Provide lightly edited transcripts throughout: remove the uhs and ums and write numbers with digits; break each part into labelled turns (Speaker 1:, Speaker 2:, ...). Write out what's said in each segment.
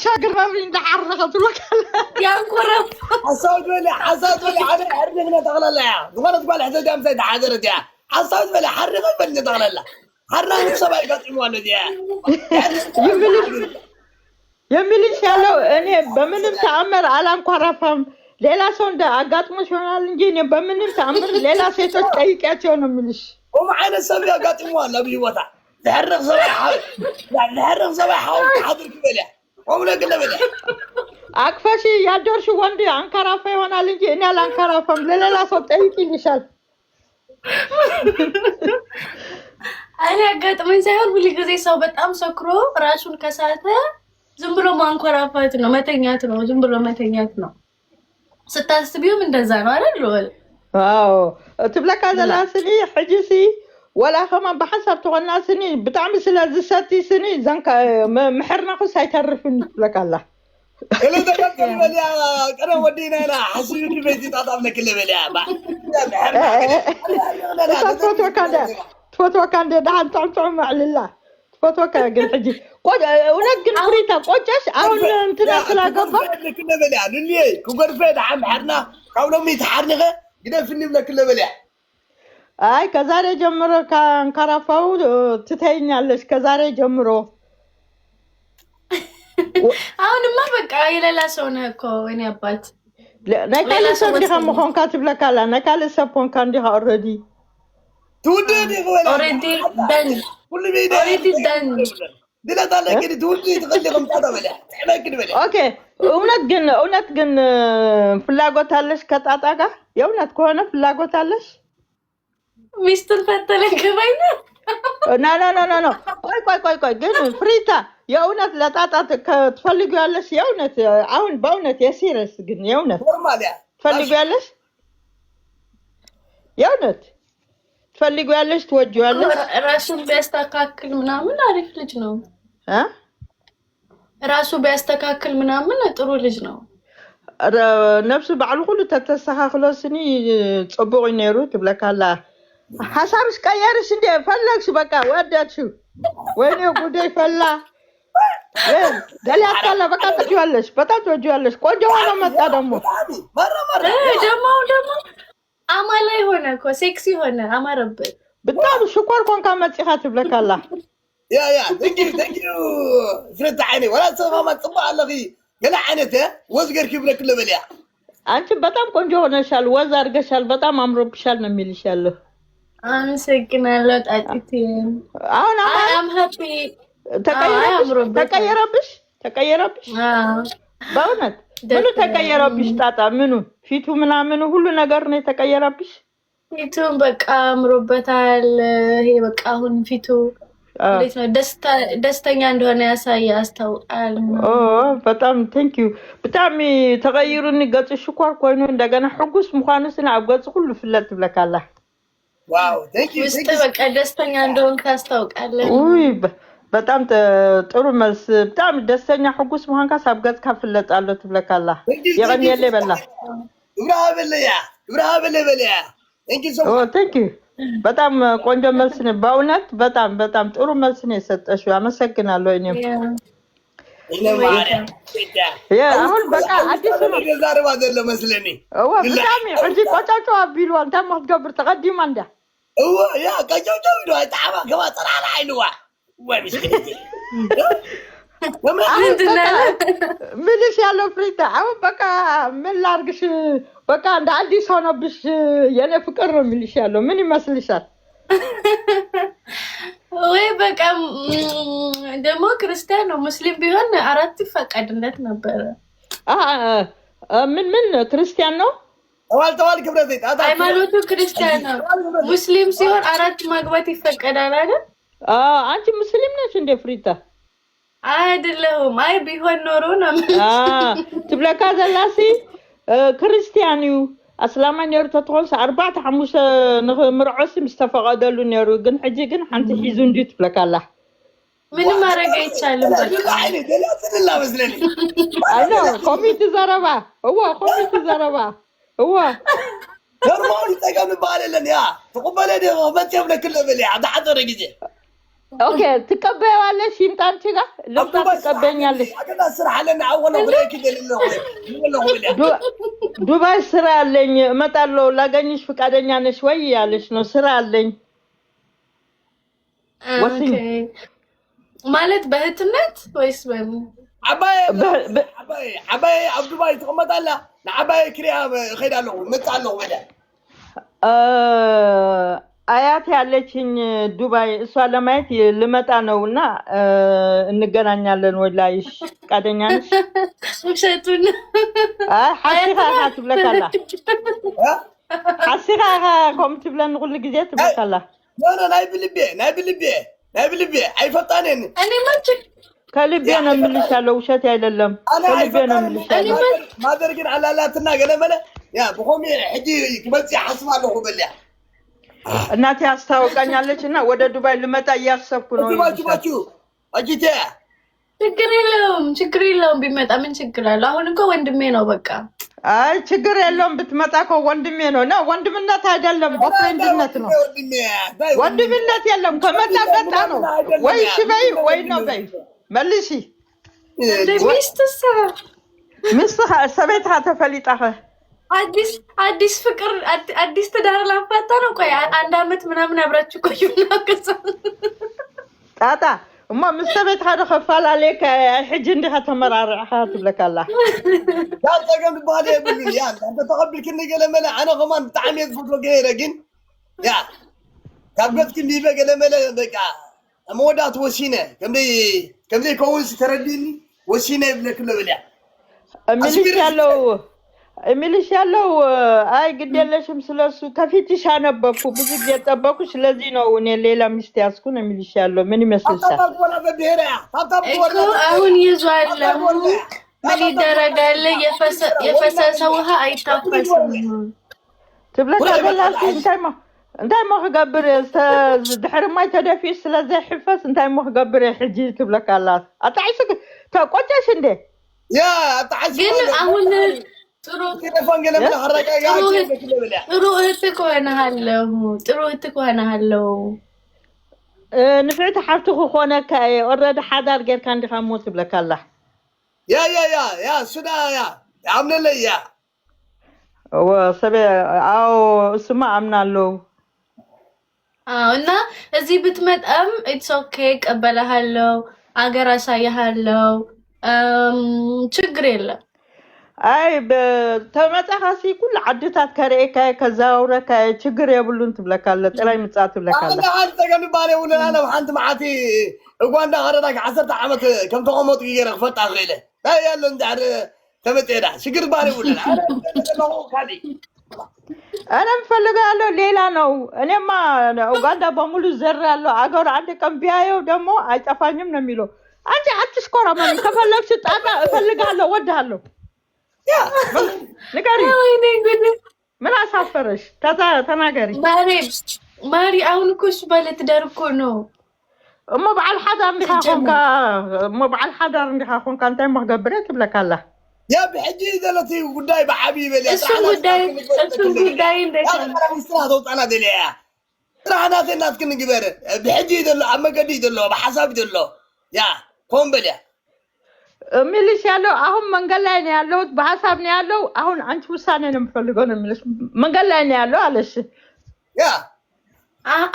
Speaker 1: ሻግር እንዳሓረኸ ትብለካ
Speaker 2: ያንኮረፍ።
Speaker 3: ሓሳብ ትበሊ፣ ሓሳብ ትበሊ። ኣነ ሕርኒኽነ ጠቕላላ እያ ዝኾነት ጓል ሕዘት እያ ምሳይ ተሓደረት እያ። ሓሳብ ትበሊ፣ ሓሪኸ ይበልኒ ጠቕላላ። ሓራኒ ሰብኣይ ገጢምዋ ኣሎ እዚኣ።
Speaker 1: የሚልሽ ያለው እኔ በምንም ተአምር አላንኮራፋም። ሌላ ሰው እንደ አጋጥሞሽ ይሆናል እንጂ እኔ በምንም ተአምር፣ ሌላ ሴቶች ጠይቂያቸው ነው የሚልሽ።
Speaker 3: ከምኡ ዓይነት ሰብ ኣጋጢምዋ ኣሎ ኣብ ሂወታ። ዝሕርቕ ሰብኣይ፣ ዝሕርቕ ሰብኣይ ሓው ተሓድር ክበል እያ ከምኡ ለግለ በል እያ።
Speaker 1: አቅፈሽ ያደርሽ ወንድ አንከራፋ ይሆናል እንጂ እኔ አላንከራፋም። ለሌላ ሰው ጠይቂ ይልሻል።
Speaker 2: እኔ አጋጥሞኝ ሳይሆን ሁል ጊዜ ሰው በጣም ሰክሮ ራሱን ከሳተ ዝም ብሎ ማንኮራፋት ነው፣ መተኛት ነው። ዝም ብሎ መተኛት ነው። ስታስቢውም እንደዛ ነው አይደል? ወል
Speaker 1: አዎ፣ ትብለካ ዘላ ስኒ ሕጂ ሲ ወላ ከማ ብሓንሳብ ተኾና ስኒ ብጣዕሚ ስለ ዝሰቲ ስኒ ዘንካ ምሕርናኹስ ኣይተርፍን ትብለካ ኣላ።
Speaker 3: ገለ ተቀጥል በልያ። ቀደም ወዲና ኢና ሓሲቡ ቤቲ ጣጣም ለክለ በልያ።
Speaker 1: እሳ ትፈትወካ እንደ ትፈትወካ እንደ ድሓን ጥዑም ጥዑም ኣዕልላ ትፈትወካ። ግን ሕጂ እውነት ግን ፍሪታ ቆጨሽ አሁን እንትና ስላገባ?
Speaker 3: ለክለ በልያ ሉልየ ክጎድፈ ድሓን ምሕርና ካብ ሎሚ ተሓርኒኸ ግደፍኒ ብለክለ በልያ።
Speaker 1: አይ፣ ከዛሬ ጀምሮ ከአንካራፋው ትተይኛለሽ ከዛሬ ጀምሮ።
Speaker 2: አሁንማ በቃ የሌላ ሰው ነህ እኮ ወይኔ አባት።
Speaker 1: ናይ ካልእ ሰብ እንዲኻ ምኾንካ ትብለካ ኣላ። ናይ ካልእ ሰብ ኮንካ እንዲኻ already።
Speaker 3: ትውድእ ዲኽ በልያ።
Speaker 2: Already done.
Speaker 3: ኩሉ ቤደ
Speaker 2: Already done.
Speaker 3: ድለት ኣለኪ ትውድእ ትኽእሊ ከምጣጣ በልያ ትሕመኪ በልያ።
Speaker 1: Okay፣ እውነት ግን ፍላጎት አለሽ ከጣጣ ጋር? የእውነት ከሆነ ፍላጎት አለሽ?
Speaker 2: ሚስቱን ፈተለ ገባኝ ነው።
Speaker 1: No, no, no, no, no፣ ቆይ ቆይ ቆይ ቆይ፣ ግን ፍሪታ የእውነት ለጣጣ ትፈልጊዋለሽ? የእውነት አሁን በእውነት የ serious ግን የእውነት
Speaker 3: Normal yeah።
Speaker 1: ትፈልጊዋለሽ? የእውነት ትፈልጊዋለሽ? ትወጂዋለሽ?
Speaker 2: ራሱን ቢያስተካክል ምናምን አሪፍ ልጅ ነው።
Speaker 1: እ?
Speaker 2: ራሱ ቢያስተካክል ምናምን ጥሩ ልጅ ነው።
Speaker 1: ረ ነፍሱ ባዕሉ ኩሉ ተተስተካክሎ ስኒ ፅቡቅ እዩ ነይሩ ትብለካ ኣላ። ሓሳብሽ ቀየርሽ እንደ ፈለግሽ በቃ ወደድሽው። ወይኔ ጉዴ ፈላ። ደሊያታላ በቃ ትወጂዋለሽ፣ በጣም ትወጂዋለሽ። ቆንጆ ሆኖ መጣ ደግሞ።
Speaker 3: ብጣዕሚ መራ መራ።
Speaker 2: ደግሞ አሁን ደግሞ አማላይ ሆነ እኮ፣ ሴክሲ ሆነ፣ አማረበት።
Speaker 1: ብጣዕሚ ሽኮር ኮንካ መፂኻ ትብለካ ኣላ።
Speaker 3: Yeah, yeah, thank you, thank you ፍረታ ዓይነይ። ወላ ሰማማ ፅቡቅ ኣለኺ ገለ ዓይነት ወዝ ገርኪ ብለክ በልያ።
Speaker 1: አንቺ በጣም ቆንጆ ሆነሻል፣ ወዝ አድርገሻል፣ በጣም አምሮብሻል ነው የሚልሽ ያለው።
Speaker 2: አመሰግናለሁ ጣጢቴ።
Speaker 1: አሁን አማረ
Speaker 2: I'm happy.
Speaker 1: ተቀየረብሽ?
Speaker 2: አምሮበታል።
Speaker 1: ተቀየረብሽ? ተቀየረብሽ? በእውነት ምኑ ተቀየረብሽ? ጣጣ ምኑ ፊቱ ምናምኑ ሁሉ ነገር ነው የተቀየረብሽ?
Speaker 2: ፊቱን በቃ አምሮበታል። ይሄ በቃ አሁን ፊቱ እንዴት ነው ደስተኛ እንደሆነ ያሳይ ያስታውቃል።
Speaker 1: ኦ፣ በጣም thank you። ብጣዕሚ ተቀይሩኒ ገፁ ሽኮር ኮይኑ እንደገና ሕጉስ ምኳኑ ስነ ኣብ ገፁ ኩሉ ፍለጥ ትብለካ ኣላ።
Speaker 3: Wow, thank you.
Speaker 2: ውስጥ በቃ ደስተኛ እንደሆን ታስታውቃለህ።
Speaker 1: ውይ፣ በጣም ጥሩ መልስ። ብጣዕሚ ደስተኛ ሕጉስ ምኳንካስ ኣብ ገፅካ ፍለጥ ኣሎ ትብለካ ኣላ። የቀኒየለይ በላ።
Speaker 3: ብርሃ በለያ፣ ብርሃ በለ በለያ። Thank you so
Speaker 1: Thank you። በጣም ቆንጆ መልስ ነው። በእውነት በጣም በጣም ጥሩ መልስ ነው የሰጠሽው። አመሰግናለሁ። እኔም አሁን በቃ አዲስ ነው።
Speaker 3: ዘዛረባ ዘሎ መስለኒ።
Speaker 1: እወ፣ ብጣዕሚ ሕጂ ቆጫጮ ኣቢልዋ። እንታይ ሞ ክትገብር ተቐዲማ እንዳ።
Speaker 3: እወ፣ yeah፣ ቀጨውጨው ኢልዋ ጣዕማ ከማ ፀላላ ኢልዋ ወይ ምስክን።
Speaker 1: አሁን በቃ ምልሽ ያለው ፍሪታ አሁን በቃ ምን ላርግሽ? በቃ እንደ አዲስ ሆነብሽ የኔ ፍቅር ነው የሚልሽ ያለው። ምን ይመስልሻል?
Speaker 2: ወይ በቃ ደግሞ ክርስቲያን ነው። ሙስሊም ቢሆን አራት ይፈቀድለት ነበረ።
Speaker 1: ምን ምን ክርስቲያን ነው?
Speaker 3: ተዋል ተዋል ክብረት ጣጣ።
Speaker 2: ሃይማኖቱ ክርስቲያን ነው። ሙስሊም ሲሆን አራት ማግባት ይፈቀዳል አይደል?
Speaker 1: አንቺ ሙስሊም ነሽ እንደ ፍሪታ?
Speaker 2: አይደለሁም። አይ ቢሆን ኖሮ ነው።
Speaker 1: ትብለካ ዘላሲ ክርስቲያን እዩ። ኣስላማይ ነይሩ ተትኾንስ ኣርባዕተ ሓሙሽተ ንክምርዖሲ ምስ ተፈቐደሉ ነይሩ። ግን ሕጂ ግን ሓንቲ ሒዙ እንድዩ ትብለካ ኣላ።
Speaker 2: ምንም ማድረግ አይቻልም። በቃ
Speaker 3: ዓይኒ ደላትንላ መስለኒ።
Speaker 1: ኣይኖ ኮሚቲ ዘረባ፣ እወ ኮሚቲ ዘረባ እወ።
Speaker 3: Normal ፀገም ዝበሃል የለን። Yeah፣ ትቕበለ ዲኹ መፅኦም ለክለ በልያ ኣብ ዝሓፀረ ግዜ።
Speaker 1: Okay፣ ትቀበይዋለሽ? ይምጣ አንቺ ጋር
Speaker 3: ኣብ
Speaker 1: ልምጣ፣
Speaker 3: ዱባይ ስራሕ ኣለኒ።
Speaker 1: ትቀበኛለሽ?
Speaker 3: ኣገዳሲ ስራሕ ኣለኒ ኣብኡ ከለኹ ክርእየኪ ደሊ ኣለኹ ኣለኹ በልያ።
Speaker 1: ዱባይ ስራ አለኝ፣ እመጣለሁ፣ ላገኝሽ ፈቃደኛ ነሽ ወይ ያለሽ ነው። ስራ አለኝ፣ ወስኝ።
Speaker 2: Okay፣ ማለት በእህትነት ወይስ በምን?
Speaker 3: ዓባይ
Speaker 1: በ-
Speaker 3: ዓባይ ዓባይ ኣብ ዱባይ ትቕመጥ ኣላ። ንዓባይ ክሪኣ ከይድ ኣለኹ፣ መፅእ ኣለኹ በልያ።
Speaker 1: እ፣ አያት ያለችኝ ዱባይ፣ እሷ ለማየት ልመጣ ነው እና እንገናኛለን ወይ ላይሽ ፈቃደኛ ነሽ?
Speaker 2: ውሸቱን።
Speaker 1: አይ ሓሲኻ
Speaker 2: አያትና
Speaker 1: ኢኻ ትብለካ ኣላ።
Speaker 3: እ?
Speaker 1: ሓሲኻ ኢኻ ከምኡ ትብለኒ ኩሉ ግዜ ትብለካ ኣላ።
Speaker 3: No, no፣ ናይ ብልቤ፣ ናይ ብልቤ፣ ናይ ብልቤ ኣይፈልጣንን።
Speaker 2: እኔማ ችግ-
Speaker 1: ከልቤ
Speaker 3: ያ
Speaker 1: ነው
Speaker 3: ኣይፈልጣንን።
Speaker 1: የምልሻለሁ፣ ውሸት አይደለም።
Speaker 3: ኣነ
Speaker 1: ከልቤ ነው
Speaker 3: ኣይፈልጣንን።
Speaker 1: የምልሻለሁ።
Speaker 2: እኔማ
Speaker 3: Mother ግን ኣላላትና ገለመለ yeah ብኸምኡ ሕጂ ክመፅእ ይሓስብ ኣለኹ በልያ።
Speaker 1: እናቴ አስታውቃኛለች እና ወደ ዱባይ ልመጣ እያሰብኩ ነው
Speaker 3: ባቹ
Speaker 1: ይልሻል።
Speaker 3: ባቹ አጂቴ።
Speaker 2: ችግር የለውም፣ ችግር የለውም። ቢመጣ ምን ችግር አለው? አሁን እኮ ወንድሜ ነው በቃ።
Speaker 1: አይ ችግር የለውም፣ ብትመጣ እኮ ወንድሜ ነው። ነው ወንድምነት አይደለም፣
Speaker 3: እንታይ
Speaker 1: በ friend ነት
Speaker 3: ወንድሜ
Speaker 1: ነው።
Speaker 3: ወንድሜ እንታይ ወንድሜ
Speaker 1: ወንድምነት የለም። ከመጣ
Speaker 3: ወንድሜ
Speaker 1: መጣ ነው።
Speaker 3: ምናምን አይደለም።
Speaker 1: ወይ
Speaker 3: ያ
Speaker 1: እሺ በይ
Speaker 3: ምንድነው
Speaker 1: ወይ ነው
Speaker 3: ወንድሜ?
Speaker 1: በይ መልሺ።
Speaker 2: እንደ ሚስትሳ?
Speaker 1: ሚስትኻ ሰበይትኻ ተፈሊጣኸ?
Speaker 2: አዲስ አዲስ ፍቅር አዲስ ትዳር ላፋታ ነው። ቆይ አንድ አመት ምናምን አብራችሁ ቆዩና ከዛ
Speaker 1: ጣጣ እሞ ምስ ሰበይትኻ ዶ ከፈላለየካ ሕጂ እንዲኻ ተመራርዕኻ ትብለካ ኣላ።
Speaker 3: ካብ ፀገም ዝበሃል የብሉን። Yeah እንተ ተቐቢልክኒ ገለመለ ኣነ ከማን ብጣዕሚ እየ ዝፈትዎ ገይረ፣ ግን yeah ካብ ገፅኪ ሊበ ገለመለ በቃ መወዳእቱ ወሲነ ከምዘይ ከምዘይከውን ተረዲእኒ ወሲነ ይብለክ ኣሎ በልያ።
Speaker 1: እሚልሽ
Speaker 3: ኣስሚርሽ
Speaker 1: ያለው እሚልሽ ያለው አይ ግድ የለሽም ስለሱ ከፊትሽ አነበብኩ፣ ብዙ ጊዜ ጠበኩ። ስለዚህ ነው እኔ ሌላ ሚስት ያዝኩን እሚልሽ ያለው ምን ይመስልሻል?
Speaker 3: tap tap ግበራ በብሄረ እያ tap tap
Speaker 2: እኮ
Speaker 3: ግበርና።
Speaker 2: አሁን ይዟል።
Speaker 3: Tap tap ግበርና።
Speaker 2: ምን ይደረጋል? የፈሰሰ ውሃ አይታፈስም።
Speaker 1: ትብለካ
Speaker 3: ውራይ በቃ
Speaker 1: ዘላሲ እንታይ ሞ ክገብር እየ? ድሕሪ ማይ ተደፊኡ ስለዘይሕፈስ እንታይ ሞ ክገብር እየ ሕጂ ትብለካ ኣላ። ኣጣዒሱ ተቆጨሽ እንዴ?
Speaker 3: Yeah ኣጣዓሲ
Speaker 2: ግን አሁን ጥሩ
Speaker 3: ቴሌፎን ገለመለ
Speaker 2: ጥሩ
Speaker 3: ከረጋጋ ይብለክ ኣሎ በልያ።
Speaker 2: ጥሩ እህት ከሆነሃለሁ፣ ጥሩ እህት ከሆነሃለሁ።
Speaker 1: ንፍዕቲ ሓፍቲ ክኾነካ እየ፣ already ሓዳር ጌርካ እንዲኻ ሞ ትብለካ ኣላ።
Speaker 3: Yeah, yeah, yeah, yeah ሱዳ yeah ኣምነለይ yeah።
Speaker 1: ሰበ አዎ እሱማ አምናለሁ።
Speaker 2: አዎ፣ እና እዚህ ብትመጣም it's okay፣ እቀበልሃለሁ፣ አገር አሳይሃለሁ። እም፣ ችግር የለም።
Speaker 1: አይ ተመፃኻሲ ኩሉ ዓድታት ከርእየካ እየ፣ ከዘዋውረካ እየ፣ ችግር የብሉን ትብለካ ኣለ። ጥራይ ምፃእ ትብለካ ኣላ።
Speaker 3: ኣነ ሓንቲ ፀገም ዝበሃል የብሉን። ኣነ ሓንቲ መዓልቲ ኡጋንዳ ከረዳ 10 ዓመት ከም ተቐመጡ ገይረ ክፈልጣ ክኢለ እንታይ ኣሎ እንድሕር ተመፅአ ሽግር ዝበሃል የብሉን። ኣነ ዘለኹ ካሊእ
Speaker 1: እኔ የምፈልገው ያለው ሌላ ነው። እኔማ ኡጋንዳ በሙሉ ዘር ያለው አገሩ አንድ ቀን ቢያየው ደግሞ አይጠፋኝም ነው የሚለው። አንቺ አትሽኮረመሚ። ከፈለግሽ ጣጣ እፈልግሃለሁ፣ እወድሃለሁ፣
Speaker 3: Yeah
Speaker 1: ንገሪ።
Speaker 2: ወይኔ ጉድ!
Speaker 1: ምን አሳፈረሽ? ተናገሪ።
Speaker 2: ማሪ ማሪ፣ አሁን እኮ እሱ ባለትዳር እኮ ነው።
Speaker 1: እሞ በዓል ሓዳር እንዲኻ ኮንካ
Speaker 2: ሲጀመር
Speaker 1: እሞ በዓል ሓዳር እንዲኻ ኮንካ እንታይ ሞ ክገብር እየ ትብለካ ኣላ።
Speaker 3: Yeah ብሕጂ ዘለቲ ጉዳይ ብዓብዪ በልያ።
Speaker 2: እሱን ጉዳይ እሱን ጉዳይ እንዴት ነው?
Speaker 3: ስራሕ ተውፃና ደልያ እያ ጥራሕ ናተይ ናትክን ንግበር። ብሕጂ እዩ ዘሎ፣ ኣብ መገዲ እዩ ዘሎ፣ ብሓሳብ እዩ ዘሎ። Yeah ከምኡ በልያ።
Speaker 1: የሚልሽ ያለው አሁን መንገድ ላይ ነው ያለሁት፣ በሀሳብ ነው ያለው። አሁን አንቺ ውሳኔ ነው የምፈልገው ነው የሚልሽ። መንገድ ላይ ነው ያለው አለሽ።
Speaker 3: Yeah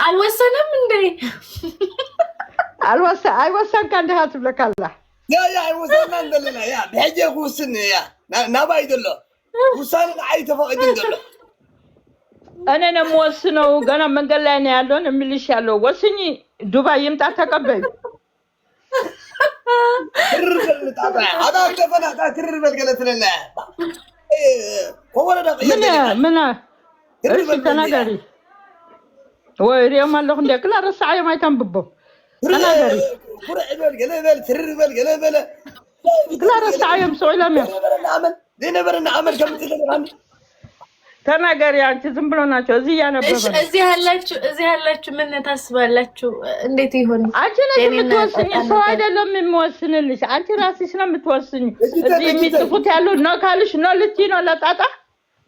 Speaker 2: አልወሰንም እንዴ?
Speaker 1: አይወሰንካ እንዲኻ ትብለካ ኣላ።
Speaker 3: Yeah, yeah ኣይወሰንና ዘለና። Yeah ብሕጂ ክውስን yeah ናባይ ዘሎ ውሳነ ንዓይ ተፈቂድን ዘሎ።
Speaker 1: እኔ ነው የምወስነው፣ ገና መንገድ ላይ ነው ያለው ነው የሚልሽ ያለው። ወስኚ፣ ዱባይ ይምጣ ተቀበዩ።
Speaker 3: ትርር በል ጣጣ ኣዳ ክደፈና ትርር በል ገለ ትለና ከወረዳ ቅየር
Speaker 1: ምን
Speaker 3: ደሊኻ
Speaker 1: ምን
Speaker 3: ትርር
Speaker 1: እሺ
Speaker 3: በል በልያ።
Speaker 1: ተናገሪ። ወይ ሪኦም ኣለኹ እንደ ክላ ረሳዓዮም ኣይተንብቦም። ተናገሪ።
Speaker 3: ኩርዕ በል ገለ በል ትርር በል ገለ በለ።
Speaker 1: ክላ ረሳዓዮም ስዒሎም እዮም።
Speaker 3: ዘይነበረና ኣመል ዘይነበረና ኣመል ከም ትለኒ።
Speaker 1: ተናገሪ አንቺ። ዝም ብሎ ናቸው እዚህ
Speaker 2: እሺ
Speaker 1: እያነበበ ነው።
Speaker 2: እዚህ ያላችሁ ምን ታስባላችሁ? እንዴት ይሆን?
Speaker 1: አንቺ ነሽ
Speaker 2: የኔና
Speaker 1: የምትወስኝ፣
Speaker 2: ጣጣ
Speaker 1: ሰው
Speaker 2: ነገር
Speaker 1: አይደለም የሚወስንልሽ። አንቺ ራስሽ ነው የምትወስኝ።
Speaker 3: እጅተ
Speaker 1: እዚህ
Speaker 3: እጅተ
Speaker 1: የሚጽፉት ያሉ no ካልሽ no ልትይ ነው ለጣጣ።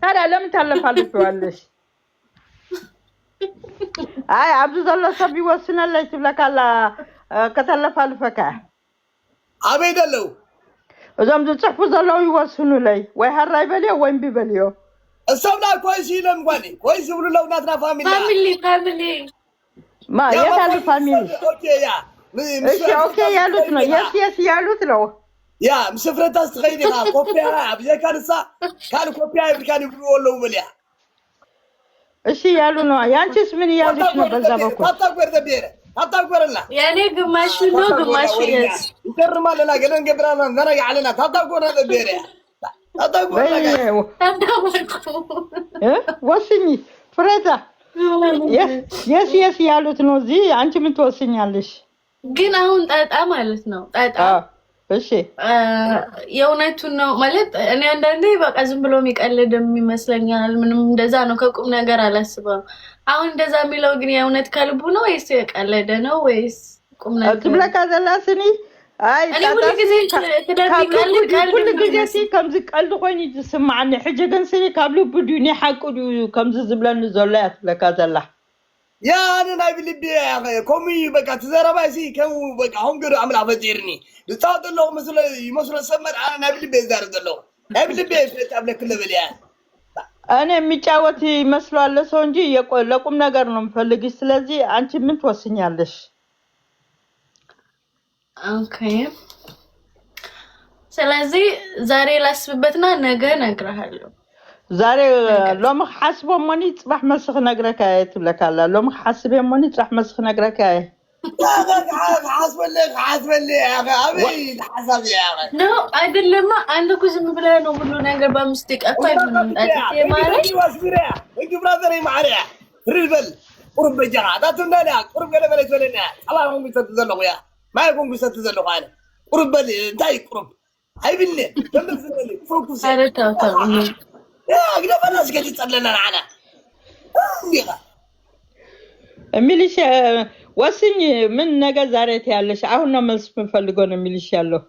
Speaker 1: ታዲያ ለምን ታለፋልፊዋለሽ? አይ ኣብዚ ዘሎ ሰብ ይወስነለይ ትብለካ ኣላ ከተለፋልፈካ እያ።
Speaker 3: ኣበይ ደለው?
Speaker 1: እዞም ዝፅሕፉ ዘለው ይወስኑለይ፣ ወይ ሃራይ በልዮ ወይ እምቢ በልዮ።
Speaker 3: እሶም ዳ ኮይስ ኢሎም ጓኒ ኮይስ ይብሉ ኣለው ናትና ፋሚሊ።
Speaker 2: ፋሚሊ ፋሚሊ።
Speaker 1: ማ የት አሉ ፋሚሊ?
Speaker 3: Okay, yeah.
Speaker 1: እሺ okay ያሉት ነው። Yes, yes ያሉት ነው።
Speaker 3: Yeah, ምስ ፍረታ ስትኸይድ ኢኻ ኮፒያ ብዘይካ ንሳ ካልእ ኮፒያ የብልካን ይብልዎ ኣለዉ በልያ።
Speaker 1: እሺ ያሉ ነው። ያንቺስ ምን እያሉሽ ነው በዛ በኩል?
Speaker 3: Tap tap ግበር ዘብሔረ፣ tap tap ግበረልና።
Speaker 2: የእኔ ግማሹ ነው ግማሹ yes።
Speaker 3: ይገርም ኣለና ገለ ንገብር ኣለና ንዘናግዕ ኣለና። Tap tap ግበርና ዘብሔረ፣ tap tap ግበርና።
Speaker 1: በይ።
Speaker 2: ታዳወርኩ።
Speaker 1: እ? ወስኚ ፍሬታ። Yes, yes ያሉት ነው እዚህ። አንቺ ምን ትወስኛለሽ?
Speaker 2: ግን አሁን ጣጣ ማለት ነው ጣጣ።
Speaker 1: አዎ፣ እሺ።
Speaker 2: የእውነቱን ነው ማለት እኔ አንዳንዴ በቃ ዝም ብሎ የሚቀልድም ይመስለኛል። ምንም እንደዛ ነው፣ ከቁም ነገር አላስበም። አሁን እንደዛ የሚለው ግን የእውነት ከልቡ ነው ወይስ የቀለደ ነው ወይስ ቁም ነገር?
Speaker 1: ትብለካ ዘላ ስኒ ኣይ
Speaker 2: እኔ ሁሉ ጊዜ ስለሚቀልድ ቀልድ
Speaker 1: ኩሉ
Speaker 2: ነው
Speaker 1: ግዜ ሲ
Speaker 2: የሚመስለኝ።
Speaker 1: ከምዚ ቀልዲ ኮይኑ እዩ ዝስማዓኒ። ሕጂ ግን ስኒ ካብ ልቡ ድዩ ናይ ሓቂ ድዩ ከምዚ ዝብለኒ ዘሎ እያ ትብለካ ዘላ።
Speaker 3: Yeah, ኣነ ናይ ብልቢ ከምኡ እዩ በቃ ትዘረባ ሲ ከምኡ በቃ ከም ገይሩ ኣምላኽ ፈጢርኒ ዝፃወት ዘለኹ መስሎ ይመስሎ ሰብ መር ኣነ ናይ ብልቢ እየ ዝዛረብ ዘለኹ፣ ናይ ብልቢ እየ ፍለጥ ኣብለክ ለበል እያ።
Speaker 1: እኔ የሚጫወት ይመስለዋል ሰው እንጂ ለቁም ነገር ነው የምፈልግሽ። ስለዚህ አንቺ ምን ትወስኛለሽ?
Speaker 2: Okay፣ ስለዚህ ዛሬ ላስብበትና ነገ እነግርሃለሁ።
Speaker 1: ዛሬ ሎሚ ክሓስቦ እሞኒ ፅባሕ መልሲ ክነግረካ እየ ትብለካ ኣላ። ሎሚ ክሓስብ እየ እሞኒ ፅባሕ መልሲ ክነግረካ እየ።
Speaker 3: ክሓስበለ ክሓስበለ ኣበይ ሓሳብ እያ?
Speaker 2: ነው አይደለማ። አንተ እኮ ዝም ብለህ ነው ሁሉ ነገር በ5 ደቂቃ እኮ አይሆንም። ጣጥቴ ማለት
Speaker 3: እንጂ brother ማዕርያ ትርል በል ቁርብ በጃኻ እታ ትምናልያ ቁርብ ገለ በለ ትበለና ፀባ ኮንኩ ይሰቲ ዘለኹ፣ yeah, ማይ ኮንኩ ይሰቲ ዘለኹ ኣነ። ቁርብ በል እንታይ ቁርብ ኣይብልኒ ከምዚ ዝበሊ focus።
Speaker 2: ኧረ ተው ተው።
Speaker 3: ግደፈና ስገት ይፀለና ንዓና እንዲኻ።
Speaker 1: የሚልሽ ወስኝ። ምን ነገ ዛሬ ትያለሽ? አሁን ነው መልስ የምፈልገው ነው የሚልሽ ያለው።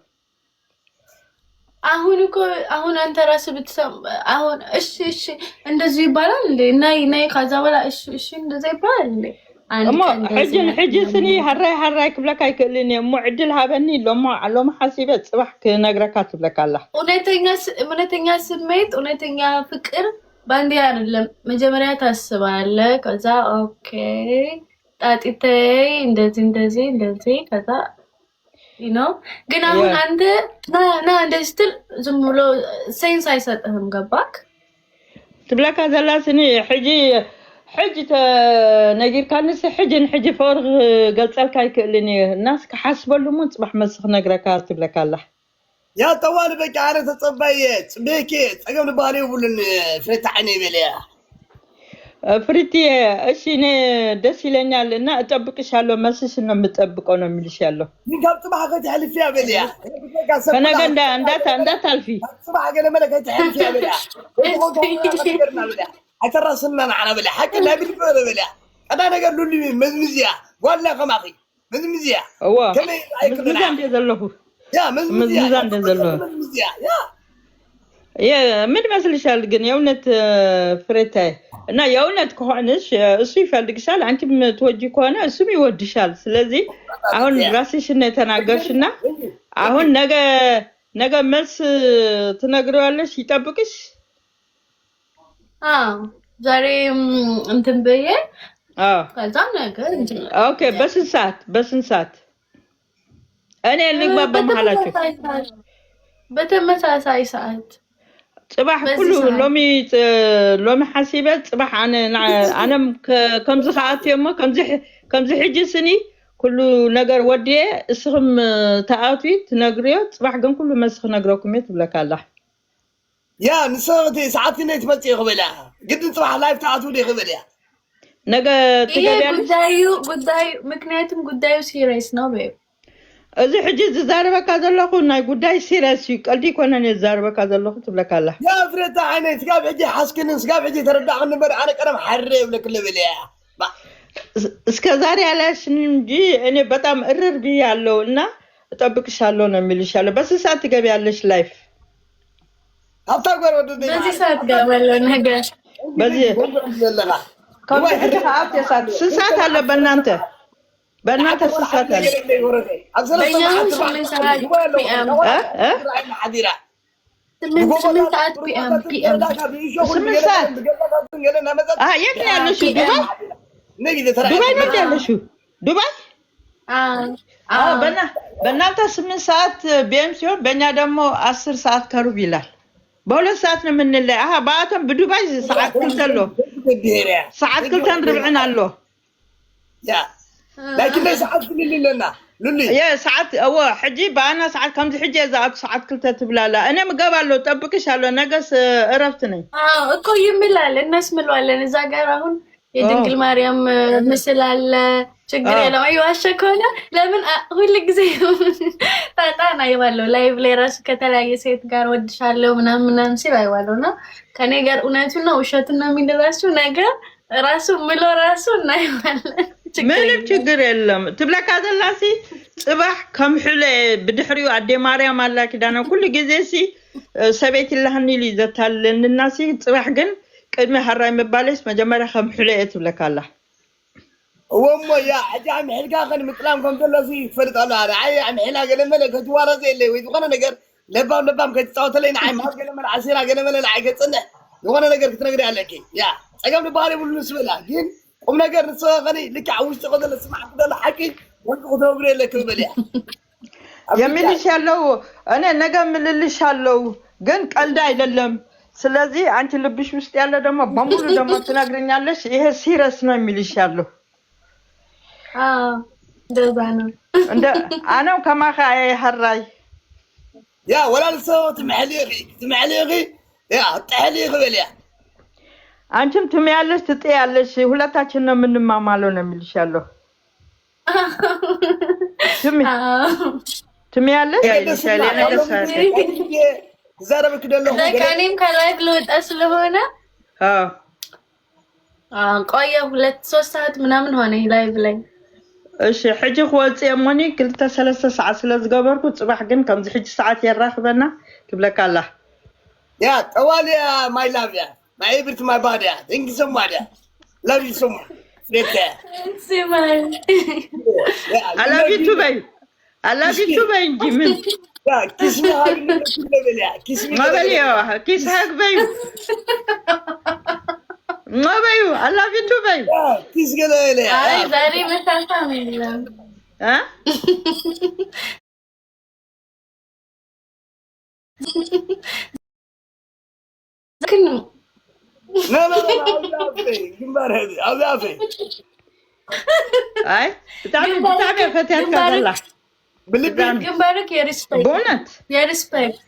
Speaker 2: አሁን እኮ አሁን አንተ ራስህ ብትሰማ አሁን እሺ እሺ እንደዚህ ይባላል እንዴ? ናይ ናይ ከዛ በኋላ እሺ እሺ እንደዛ ይባላል እንዴ? አንድ
Speaker 1: እሞ
Speaker 2: ቀን
Speaker 1: ሕጂ
Speaker 2: እንደዚህ
Speaker 1: ሕጂ ስኒ ሃራይ ሃራይ ክብለካ ኣይክእልን እየ እሞ ዕድል ሃበኒ ሎሞ ሎሚ ሓሲበ ፅባሕ ክነግረካ ትብለካ ኣላ።
Speaker 2: እውነተኛ ስሜት እውነተኛ ፍቅር ባንዴ አይደለም። መጀመሪያ ታስባለህ። ከዛ okay ጣጢተይ እንደዚህ እንደዚህ እንደዚህ ከዛ ነው። ግን አሁን አንተ ና ና እንደዚህ ስትል ዝም ብሎ sense አይሰጥህም። ገባክ?
Speaker 1: ትብለካ ዘላ ስኒ ሕጂ ሕጂ ተነጊርካንስ ሕጂ ንሕጂ ፍቅሪ ክገልፀልካ ኣይክእልን እየ እናስ ክሓስበሉ እሞ ፅባሕ መልሲ ክነግረካ ትብለካ ኣላ።
Speaker 3: Yeah, ጠዋል በቃ ኣነ ተፀባየ ፅቤኬ ፀገም ዝበሃል የብሉን ፍሬታ ዓይነ ይበል እያ።
Speaker 1: ፍሪቲ እሺ እኔ ደስ ይለኛል እና እጠብቅሻለሁ፣ መልስሽን ነው የምጠብቀው ነው የሚልሽ ያለው።
Speaker 3: ግን ካብ ፅባሕ ከይትሕልፍ እያ በል እያ።
Speaker 1: ከነገ እንዳታልፊ።
Speaker 3: ፅባሕ ገለ መለ ከይትሕልፍ እያ በል እያ። ኣይተራስና ንዓና በል እያ። ሓቂ ናይ ብልቢ በል እያ። ቀዳ ነገር ሉሉ መዝምዝ እያ ጓልና ከማኺ መዝምዝ እያ።
Speaker 1: እዎ።
Speaker 3: ከመይ ኣይክእልን።
Speaker 1: ምዝምዛ እንደ ዘለኹ።
Speaker 3: Yeah, መዝምዝ እያ።
Speaker 1: ምዝምዛ እንደ ዘለኹ።
Speaker 3: መዝምዝ እያ, yeah.
Speaker 1: ምን ይመስልሻል ግን የእውነት ፍሬታይ እና የእውነት ከሆንሽ እሱ ይፈልግሻል፣ አንቺም ትወጂ ከሆነ እሱም ይወድሻል። ስለዚህ አሁን ራስሽን ነው የተናገርሽና አሁን ነገ ነገ መልስ ትነግሪዋለሽ፣ ይጠብቅሽ።
Speaker 2: አዎ ዛሬ እንትን ብዬ
Speaker 1: አዎ።
Speaker 2: ከዛ ነገ እንትን።
Speaker 1: Okay፣ በስንት ሰዓት በስንት ሰዓት እኔ ልግባ በመሀላችሁ?
Speaker 2: በተመሳሳይ ሰዓት።
Speaker 1: ፅባሕ።
Speaker 2: በዚህ
Speaker 1: ኩሉ
Speaker 2: ሰዓት።
Speaker 1: ሎሚ ሎሚ ሓሲበ ፅባሕ ኣነ ኣነም ከምዚ ከኣትዮ እሞ ከምዚ ሕጂ ስኒ ኩሉ ነገር ወዲየ እስኽም ተኣትዊ ትነግርዮ። ፅባሕ ግን ኩሉ መልሲ ክነግረኩም እየ ትብለካ ኣላ።
Speaker 3: Yeah, ንስኽቲ ሰዓት ክንደይ ትመፅእ ይኽእል እያ ግድን ፅባሕ live ተኣትው ይኽእል እያ።
Speaker 1: ነገ
Speaker 2: ይሄ
Speaker 1: ትገቢያለሽ?
Speaker 2: ጉዳዩ ጉዳዩ ምክንያቱም ጉዳዩ serious ነው babe።
Speaker 1: እዚ ሕጂ ዝዛረበካ ዘለኹ ናይ ጉዳይ serious እዩ፣ ቀልዲ ይኮነን እየ ዝዛረበካ ዘለኹ ትብለካ ኣላ።
Speaker 3: Yeah, ፍሬታ ዓይነይ ስጋብ ሕጂ ሓስክንን ስጋብ ሕጂ ተረዳእክኒ እምበር ኣነ ቀደም ሓረ የብለክ ልብል እያ።
Speaker 1: እስከ ዛሬ አላያሽንም እንጂ እኔ በጣም እርር ብያለሁ እና እጠብቅሻለሁ ነው የሚልሽ ያለው። በስንት ሰዓት ትገቢያለሽ live?
Speaker 3: ሃብታ ግበር ወዲ።
Speaker 2: በዚህ ሰዓት ገባለሁ ነገ።
Speaker 1: በዚህ
Speaker 3: ዘለኻ
Speaker 1: ከምዚ ሕጂ ከዓ ሰዓት ስንት ሰዓት አለ በእናንተ? በእናንተ ስንት ሰዓት አለ?
Speaker 2: በእኛ አሁን 8 ሰዓት PM።
Speaker 1: እ እ
Speaker 2: 8 ሰዓት PM።
Speaker 1: 8 ሰዓት። የት ነው ያለሽው? ዱባይ? ዱባይ ነው እንደ ያለሽው? ዱባይ? አዎ። በእናንተ 8 ሰዓት PM ሲሆን በእኛ ደግሞ 10 ሰዓት ከሩብ ይላል። በ2 ሰዓት ነው የምንለይ። አሃ በኣቶም ብዱባይ ሰዓት 2 ኣሎ፣ ሰዓት 2ን ርብዕን ኣሎ።
Speaker 3: لكن ሰዓት ፍልል ኣለና ሉሊ።
Speaker 1: ሰዓት እወ፣ ሕጂ ብኣና ሰዓት ከምዚ ሕጂ እየ ዝኣቱ ሰዓት 2 ትብላላ። እኔ ምገባለሁ፣ ጠብቅሻለሁ። ነገስ እረፍት ነኝ።
Speaker 2: እኮ ይምላል፣ እናስምለዋለን። እዛ ጋር አሁን የድንግል ማርያም ምስል አለ። ችግር የለም። አይ ዋሸ ከሆነ ለምን ሁል ጊዜ ጣጣን አይዋለሁ። Live ላይ ራሱ ከተለያየ ሴት ጋር ወድሻለሁ ምናምን ምናምን ሲል አይዋለሁ። እና ከኔ ጋር እውነቱን ነው ውሸቱን ነው የሚል ነገር ራሱ ምሎ ራሱ እናየዋለን።
Speaker 1: ምንም ችግር የለም። ትብለካ ዘላሲ ፅባሕ ከም ሕለ ብድሕሪኡ ኣዴ ማርያም ኣላ ኪዳነ ኩሉ ግዜ ሲ ሰበይቲ ላህኒ ኢሉ እዩ ዘታልለኒና ሲ ፅባሕ ግን ቅድሚ ሃራይ ምባለስ መጀመርያ ከም ሕለ እየ ትብለካ ኣላ።
Speaker 3: እወሞ yeah፣ ሕጂ ኣምሒልካ ኸ ምጥላም ከም ዘሎ ትፈልጥ ኣሎ። ንዓይ ኣምሒላ ገለመለ ከትዋረዘ የለ ወይ ዝኾነ ነገር ለባም ለባም ከትፃወተለይ ንዓይ ማብ ገለመለ ዓሲራ ገለመለ ንዓይ ከፅንሕ ዝኾነ ነገር ክትነግሪ ኣለኪ። Yeah፣ ፀገም ዝበሃል የብሉ ንስበላ፣ ግን ቁም ነገር ንስኸ ኸኒ ልክዕ ኣብ ውሽጢ ከዘሎ ስማዕ ዘሎ ሓቂ ወርቂ ክትነግሪ የለክ በል እያ።
Speaker 1: የሚልሽ ያለው እኔ ነገ ምልልሽ አለው፣ ግን ቀልድ አይደለም። ስለዚህ አንቺ ልብሽ ውስጥ ያለ ደግሞ በሙሉ ደግሞ ትነግርኛለሽ። ይሄ serious ነው የሚልሽ ያለው።
Speaker 2: እንደዛ ነው።
Speaker 1: እንደ ኣነም ከማኸ ሃራይ።
Speaker 3: Yeah፣ ወላ ንስኸ ትምሕሊ ኢኺ፣ ትምሕሊ ኢኺ፣ yeah፣ ጥሕሊ ኢኺ በል እያ።
Speaker 1: አንቺም ትምያለሽ፣ ትጥያለሽ። ሁለታችን ነው የምንማማለው ነው የሚልሽ ያለው። ትምያለሽ ይልሻል። የነገ ሰዓት
Speaker 3: ክዛረበክ ደለኹ።
Speaker 2: በቃ እኔም ከ live ልወጣ ስለሆነ ቆየ፣ 2-3 ሰዓት ምናምን ሆነ live ላይ።
Speaker 1: እሺ፣ ሕጂ ክወፅእ እሞኒ 2-3 ሰዓት ስለ ዝገበርኩ ፅባሕ ግን ከምዚ ሕጂ ሰዓት የራኽበና ትብለካ ኣላ።
Speaker 3: Yeah፣ ጠዋል yeah፣ my love, yeah, my everything, my body, yeah, thank you so much, yeah, love you so much.
Speaker 1: I love you too በይ፣ I love you too በይ እንጂ ምን
Speaker 3: Kiss me hug kiss me
Speaker 1: መበል kiss hug በዩ መበዩ I love you too በዩ።
Speaker 3: Kiss ገለ።
Speaker 2: አይ ዛሬ መሳሳም የለም።
Speaker 1: እ
Speaker 2: ግን
Speaker 3: No, no, ግንባር ኣብዚ ኣፈይ።
Speaker 1: አይ ብጣዕሚ ብጣዕሚ ፈትያትካ ዘላ።
Speaker 3: ብልቢ።
Speaker 2: ግንባርክ የ respect
Speaker 1: በእውነት።
Speaker 2: የ respect።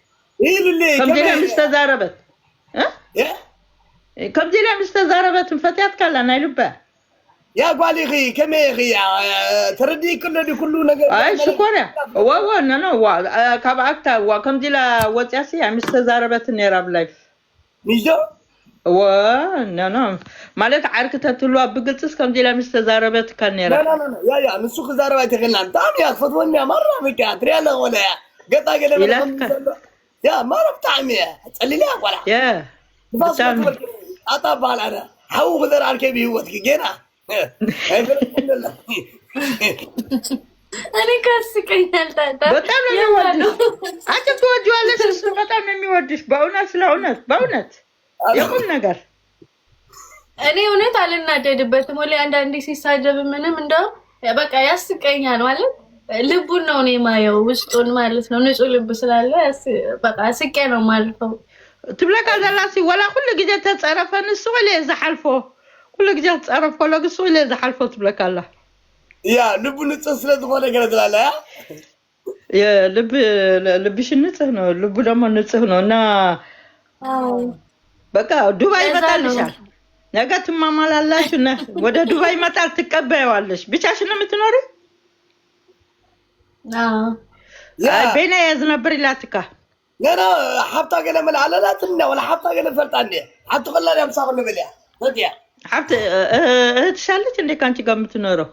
Speaker 3: ይሉሊ።
Speaker 1: ከምዚ ኢላ ምስ ተዛረበት እ ከምዚ ኢላ ምስ ተዛረበት ፈትያትካ ኣላ ናይ ልባ።
Speaker 3: Yeah፣ ጓል ኢኺ፣ ከመይ ኢኺ ተረዲእ ክሎ ኩሉ ነገር?
Speaker 1: ኣይ ሽኮርያ፣ እወ እወ፣ no, no፣ ዋ ካብ ኣክታ ዋ ከምዚ ኢላ ወፅያሲ ምስ ተዛረበትን ነይራ ብ live።
Speaker 3: ንጆ።
Speaker 1: እወ፣ no, no፣ ማለት ዓርኪ ተትህልዋ ብግልፅስ ከምዚ ኢላ ምስ ተዛረበትካ ነይራ።
Speaker 3: Yeah, yeah፣ ንሱ ክዛረብ ኣይተኽእልና። ብጣዕሚ እያ ክፈትወኒ እያ ማራ። በቃ ትሪኣ ኣለኻ ወላ yeah ገጣ ገለ።
Speaker 1: ኢላትካ።
Speaker 3: Yeah፣ ማራ ብጣዕሚ እያ ፀሊላ እያ ቆልዓ። ንፋስ።
Speaker 1: ብጣዕሚ።
Speaker 3: ኣጣ በሃል ኣነ ሓዊ ክዘርኣልከ ብሂወትኪ ጌና ኣይፈለጥኩን።
Speaker 2: እኔ ካስቀኛል ታታ።
Speaker 1: በጣም ነው የሚወድሽ። አንቺ ትወጂዋለሽ፣ እሱ በጣም ነው የሚወድሽ። በእውነት ስለ እውነት በእውነት የቁም ነገር።
Speaker 2: እኔ እውነት አልናደድበትም። ወላሂ አንዳንዴ ሲሳደብ ምንም እንደው በቃ ያስቀኛል። ማለት ልቡን ነው እኔ የማየው ውስጡን ማለት ነው። ንጹህ ልብ ስላለ በቃ ስቄ ነው የማልፈው።
Speaker 1: ትብለካ ዘላሲ ወላ ኩሉ ግዜ ተፀረፈ ንሱ ኢለ ዝሓልፎ፣ ኩሉ ግዜ ክፀረፍ ከሎ ንሱ ኢለ ዝሓልፎ ትብለካ ኣላ።
Speaker 3: Yeah፣ ልቡ ንፁህ ስለዝኾነ ገለ ትላለ yeah።
Speaker 1: ልብ ልብሽ ንጽህ ነው፣ ልቡ ደግሞ ንጽህ ነው እና በቃ ዱባይ
Speaker 2: ለዛ ነው።
Speaker 1: ይመጣልሻል። ነገ ትማማላላችሁ። ወደ ዱባይ ይመጣል፣ ትቀበይዋለሽ። ብቻሽን ነው የምትኖሪ?
Speaker 2: አዎ።
Speaker 3: Yeah።
Speaker 1: ቤና የዝ ነበር ኢላትካ።
Speaker 3: ገና ሓብታ ገለ መልዓለላትና ወላ ሓብታ ገለ ፈልጣ እኒአ ሓብቲ ቀላል እያ ምሳኹ ንብል እያ ፈትያ።
Speaker 1: ሀብት እህትሽ አለች እንዴ ከአንቺ ጋር የምትኖረው?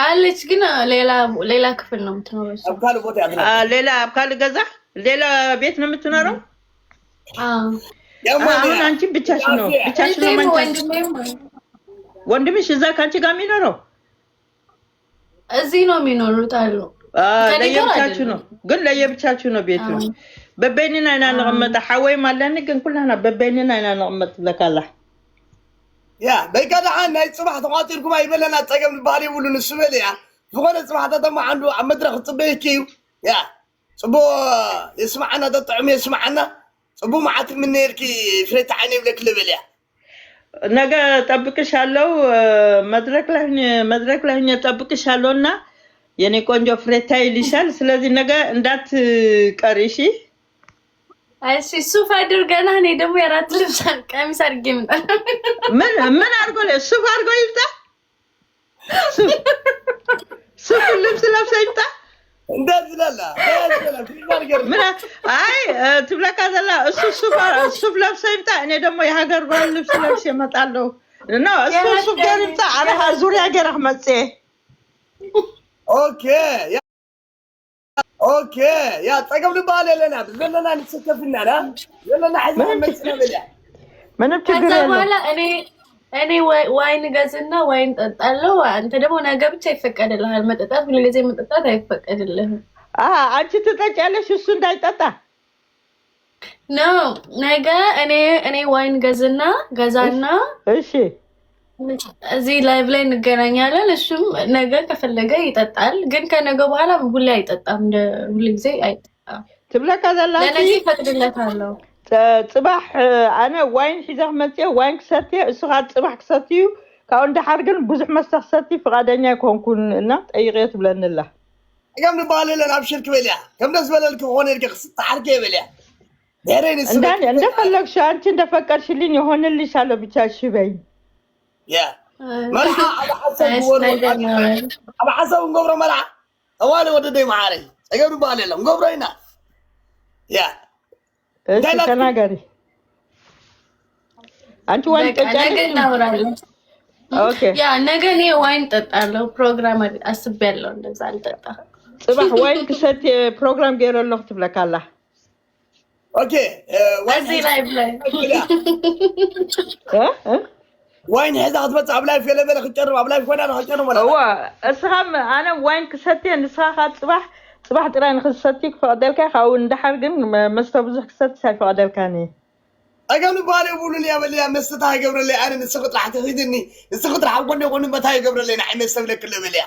Speaker 2: አለች፣ ግን ሌላ ሌላ ክፍል ነው የምትኖረው እሷ።
Speaker 3: ኣብ ካልእ ቦታ እያ ትነብር።
Speaker 1: ሌላ ኣብ ካልእ ገዛ ሌላ ቤት ነው የምትኖረው?
Speaker 2: አዎ።
Speaker 1: አሁን አንቺ ብቻሽ ነው ብቻሽ ነው መንቻ። ወንድምሽ እዛ ከአንቺ ጋር የሚኖረው
Speaker 2: እዚህ ነው የሚኖሩት አሉ።
Speaker 1: ለየብቻችሁ ነው ግን ለየብቻችሁ ነው ቤቱ። በበይንና ኢና ንቕመጥ ሓወይም ኣለኒ ግን ኩላና በበይንና ኢና ንቕመጥ ትብለካ ኣላ።
Speaker 3: ያ በይካ ደሓን ናይ ፅባሕ ተቋፂርኩም ኣይበለና ፀገም ዝበሃል የብሉ ንሱ በል እያ ዝኾነ ፅባሕ ተተማ ዓንዱ ኣብ መድረክ ክፅበየኪ እዩ። ያ ፅቡቅ የስማዓና ተጥዕሙ የስማዓና ፅቡቅ መዓልቲ ምነየልኪ ፍሬታ ዓይነ ይብለክ ልብል እያ።
Speaker 1: ነገ ጠብቅሻለሁ፣ መድረክ ላይ መድረክ ላይ ሆኜ ጠብቅሻለሁ እና የኔ ቆንጆ ፍሬታ ይልሻል። ስለዚህ ነገ እንዳትቀሪ እሺ።
Speaker 2: እሺ ሱፍ አድርገና እኔ ደግሞ የራት ልብስ ቀሚስ አድርጌ እመጣለሁ።
Speaker 1: ምን ምን አድርጎ ሱፍ አድርጎ ይምጣ? ሱፍ ልብስ ለብሶ ይምጣ። ምን አይ ትብለካ ዘላ እሱ ሱፍ ለብሶ ይምጣ፣ እኔ ደግሞ የሀገር ባህል ልብስ ለብሼ እመጣለሁ። ነው እሱ ሱፍ ገይሩ ይምጣ፣ ኣነ ዙርያ ገይረ ክመፅእ።
Speaker 3: okay okay yeah ፀገም ዝበሃል የለና ዘለና ንሰከፍና ዘለና ሕዚ መፅና በልያ
Speaker 1: ምንም ችግር
Speaker 2: ከዛ በኋላ እኔ wine ገዝና wine ጠጣለሁ። አንተ ደግሞ ነገ ብቻ ይፈቀድልሃል መጠጣት፣ ሁሉ ጊዜ መጠጣት አይፈቀድልህም።
Speaker 1: አንቺ ትጠጫለሽ እሱ እንዳይጠጣ
Speaker 2: no ነገ እኔ wine ገዝና ገዛና
Speaker 1: እሺ
Speaker 2: እዚህ live ላይ እንገናኛለን። እሱም ነገ ከፈለገ ይጠጣል፣ ግን ከነገ በኋላ ሁሌ አይጠጣም። እንደ ሁሉ ጊዜ አይጠጣም።
Speaker 1: ትብለካ ዘላ
Speaker 2: ለነገ ይፈቅድለታለሁ።
Speaker 1: ፅባሕ ኣነ wine ሒዘ ክመፅእ wine ክሰትየ እሱ ከዓ ፅባሕ ክሰትዩ ካብኡ እንድሓር ግን ብዙሕ መስተ ክሰቲ ፍቃደኛ ኣይኮንኩን እና ጠይቅዮ ትብለኒላ።
Speaker 3: ፀገም ዝበሃል የለን ኣብ ሽርክ በልያ ከም ደስ በለልክ ክኾነ ኢልክ ክስጣሓልከ የበልያ ድሕረይ ንስ
Speaker 1: እንደፈለግሽ አንቺ እንደፈቀድሽልኝ ይሆንልሻለሁ ብቻ እሺ በይኝ።
Speaker 3: ያ መርዓ ኣብ ሓሳብ ኣብ ሓሳብ ንገብሮ መርዓ ተዋሊ ወደደይ መዓረይ ፀገም ዝበሃል የለን ንገብሮ ኢና። ያ
Speaker 1: እሺ ተናገሪ። አንቺ wine
Speaker 2: ነገ እናወራለን።
Speaker 1: okay
Speaker 2: yeah ነገ እኔ wine ጠጣለሁ። ፕሮግራም አስቤያለሁ። እንደዛ አልጠጣም።
Speaker 1: ፅባሕ wine ክሰቲ ፕሮግራም ገይረ ኣለኹ ትብለካ ኣላ።
Speaker 3: okay
Speaker 2: እዚህ live ላይ
Speaker 3: wine ሒዛ ክትመፅእ ኣብ live ገለመለ ክትጨርም ኣብ live ኮይና ክትጨርም ወላ
Speaker 1: እዋ እስኻ ኣነ wine ክሰትየ ንስኻ ከዓ ፅባሕ ፅባሕ ጥራይ ንክትሰቲ ክፈቅደልካ ካብኡ እንድሓር ግን መስተ ብዙሕ ክሰቲ ኣይፈቅደልካን እየ።
Speaker 3: ፀገም ዝበሃል የብሉን እያ በልያ መስተ ይገብረለይ ኣነ ንስኺ ጥራሕ ትኺድኒ ንስኺ ጥራሕ ኣብ ጎኒ ጎኒ መታ ይገብረለይ ንዓይ መስተ ብለክ ልብል እያ።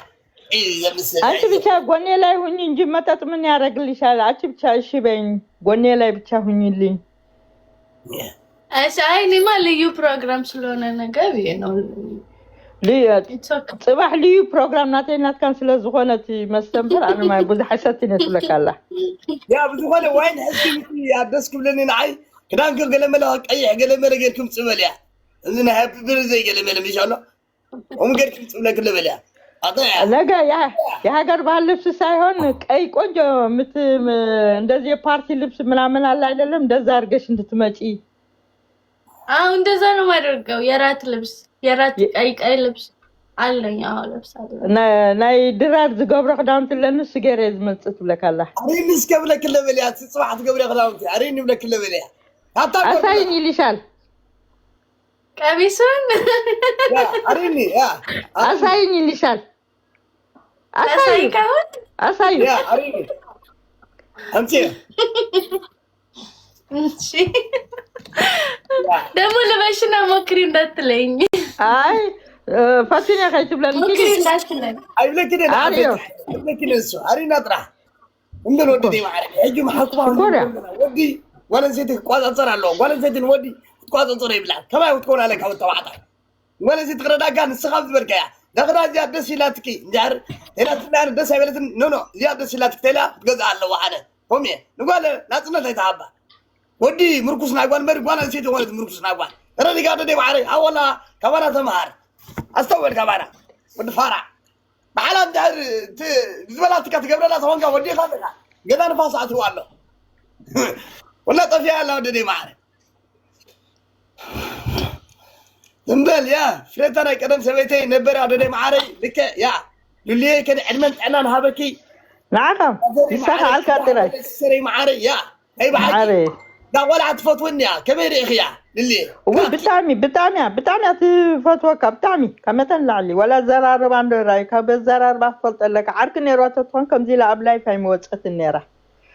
Speaker 1: አንቺ ብቻ ጎኔ ላይ ሁኝ እንጂ መጠጥ ምን ያደርግልሻል? አንቺ ብቻ እሺ በይኝ፣ ጎኔ ላይ ብቻ ሁኝልኝ።
Speaker 2: እሺ አይ እኔማ ልዩ ፕሮግራም ስለሆነ ነገ ብዬ ነው።
Speaker 1: ፅባሕ ልዩ ፕሮግራም ናተይ ናትካን ስለ ዝኾነ እቲ መስተ እምበር ኣነ ማይ ብዙሕ ኣይሰትን እየ ትብለካ ኣላ።
Speaker 3: yeah ብዝኾነ wine ሕዝኪ ደስ ክብለኒ ንዓይ ክዳንክ ገለመለ ቀይሕ ገለመለ ጌርኩም ፅበል እያ እዚ ናይ happy birthday ገለመለ ምሽ ኣሎ ከምኡ ጌርኩም ፅብለክ ልብል እያ።
Speaker 1: ነገ የሀገር ባህል ልብስ ሳይሆን ቀይ ቆንጆ እንደዚህ የፓርቲ ልብስ ምናምን አለ አይደለም? እንደዛ አድርገሽ እንድትመጪ።
Speaker 2: አዎ እንደዛ ነው የማደርገው። የራት ልብስ የራት ቀይ ቀይ ልብስ አለኝ። አዎ ለብሳለሁ።
Speaker 1: ናይ ድራር ዝገብሮ ክዳውንቲ ኣለኒ እሱ ገይረ እየ ዝመፅእ ትብለካ ኣላ።
Speaker 3: ኣሪኒ እስከ ብለክ ልብል እያ ፅባሕ ትገብሪ ክዳውንቲ ኣሪኒ ብለክ ልብል እያ።
Speaker 1: አሳይኝ ይልሻል።
Speaker 2: ቀሚሱን
Speaker 3: ኣሪኒ yeah
Speaker 1: አሳይኝ ይልሻል።
Speaker 2: አሳይ
Speaker 1: አሳዩ
Speaker 3: yeah ኣሪኒ ኣምፂ።
Speaker 2: እሺ ደግሞ ልበሽና ሞክሪ እንዳትለኝ።
Speaker 1: አይ ፈቲነ ከይትብለኒ
Speaker 2: ሞክሪ እንዳትለኝ።
Speaker 3: ኣይብለክን ኣይብለክን እሱ ኣሪና ጥራሕ እንበል ወዲ ደይ ሕጂ መሓኩማ ወዲ ጓል ኣንስተይቲ ክቋፃፀር ኣለዎ። ጓል ኣንስተይቲ ንወዲ ክትቋፃፀሮ የብላን። ከማይ ክትኮን ኣለካ ወዲ ተባዕታይ ጓል ኣንስተይቲ ክረዳካ ንስኻ ዝበልካ እያ ነኽዳ እዚኣ ደስ ኢላትኪ እንድሕር ቴላትና ደስ ኣይበለትን no no እዚኣ ደስ ኢላትኪ ተኢላ ክትገዝኣ ኣለዋ። ኣነ ከምኡ እየ ንጓል ናፅነት ኣይተሃባ ወዲ ምርኩስ ናይ ጓል እምበር ጓል ኣንስተይቲ ኮነት ምርኩስ ናይ ጓል ረዲጋ ዶ ደይ ማዕረይ ኣወላ ካባና ተምሃር ኣስተውዕል ካባና ወዲ ፋራ በዓላ እንድሕር ዝበላትካ ትገብረላ ተኾንካ ወዲኻ ኣለካ ገዛ ንፋስ ኣትዋ ኣሎ ወላ ጠፊያ ኣላ ወዲ ደይ ማዕረ እምበል yeah ፍሬታ ናይ ቀደም ሰበይተይ ነበረ ወዲ ደይ ማዕረይ ልክዕ yeah ሉልየ ከ ዕድመን ጥዕናን ሃበኪ
Speaker 1: ንዓኻ ይሳኻዓልካ ጥራይ
Speaker 3: ሰረይ ማዕረይ yeah ናይ ብሓቂ።
Speaker 1: ማዕረ።
Speaker 3: እዛ ቆልዓ ትፈትወኒ እያ ከመይ ርኢኽያ ልሊ?
Speaker 1: እውይ ብጣዕሚ ብጣዕሚ እያ ብጣዕሚ እያ ትፈትወካ ብጣዕሚ ካብ መጠን ንላዕሊ ዋላ ኣዘራርባ እንዶ ራዩ ካብ ኣዘራርባ ክትፈልጦ ኣለካ ዓርኪ ነይርዋ ተትኾን ከምዚ ኢላ ኣብ live ኣይምወፀትን ነይራ።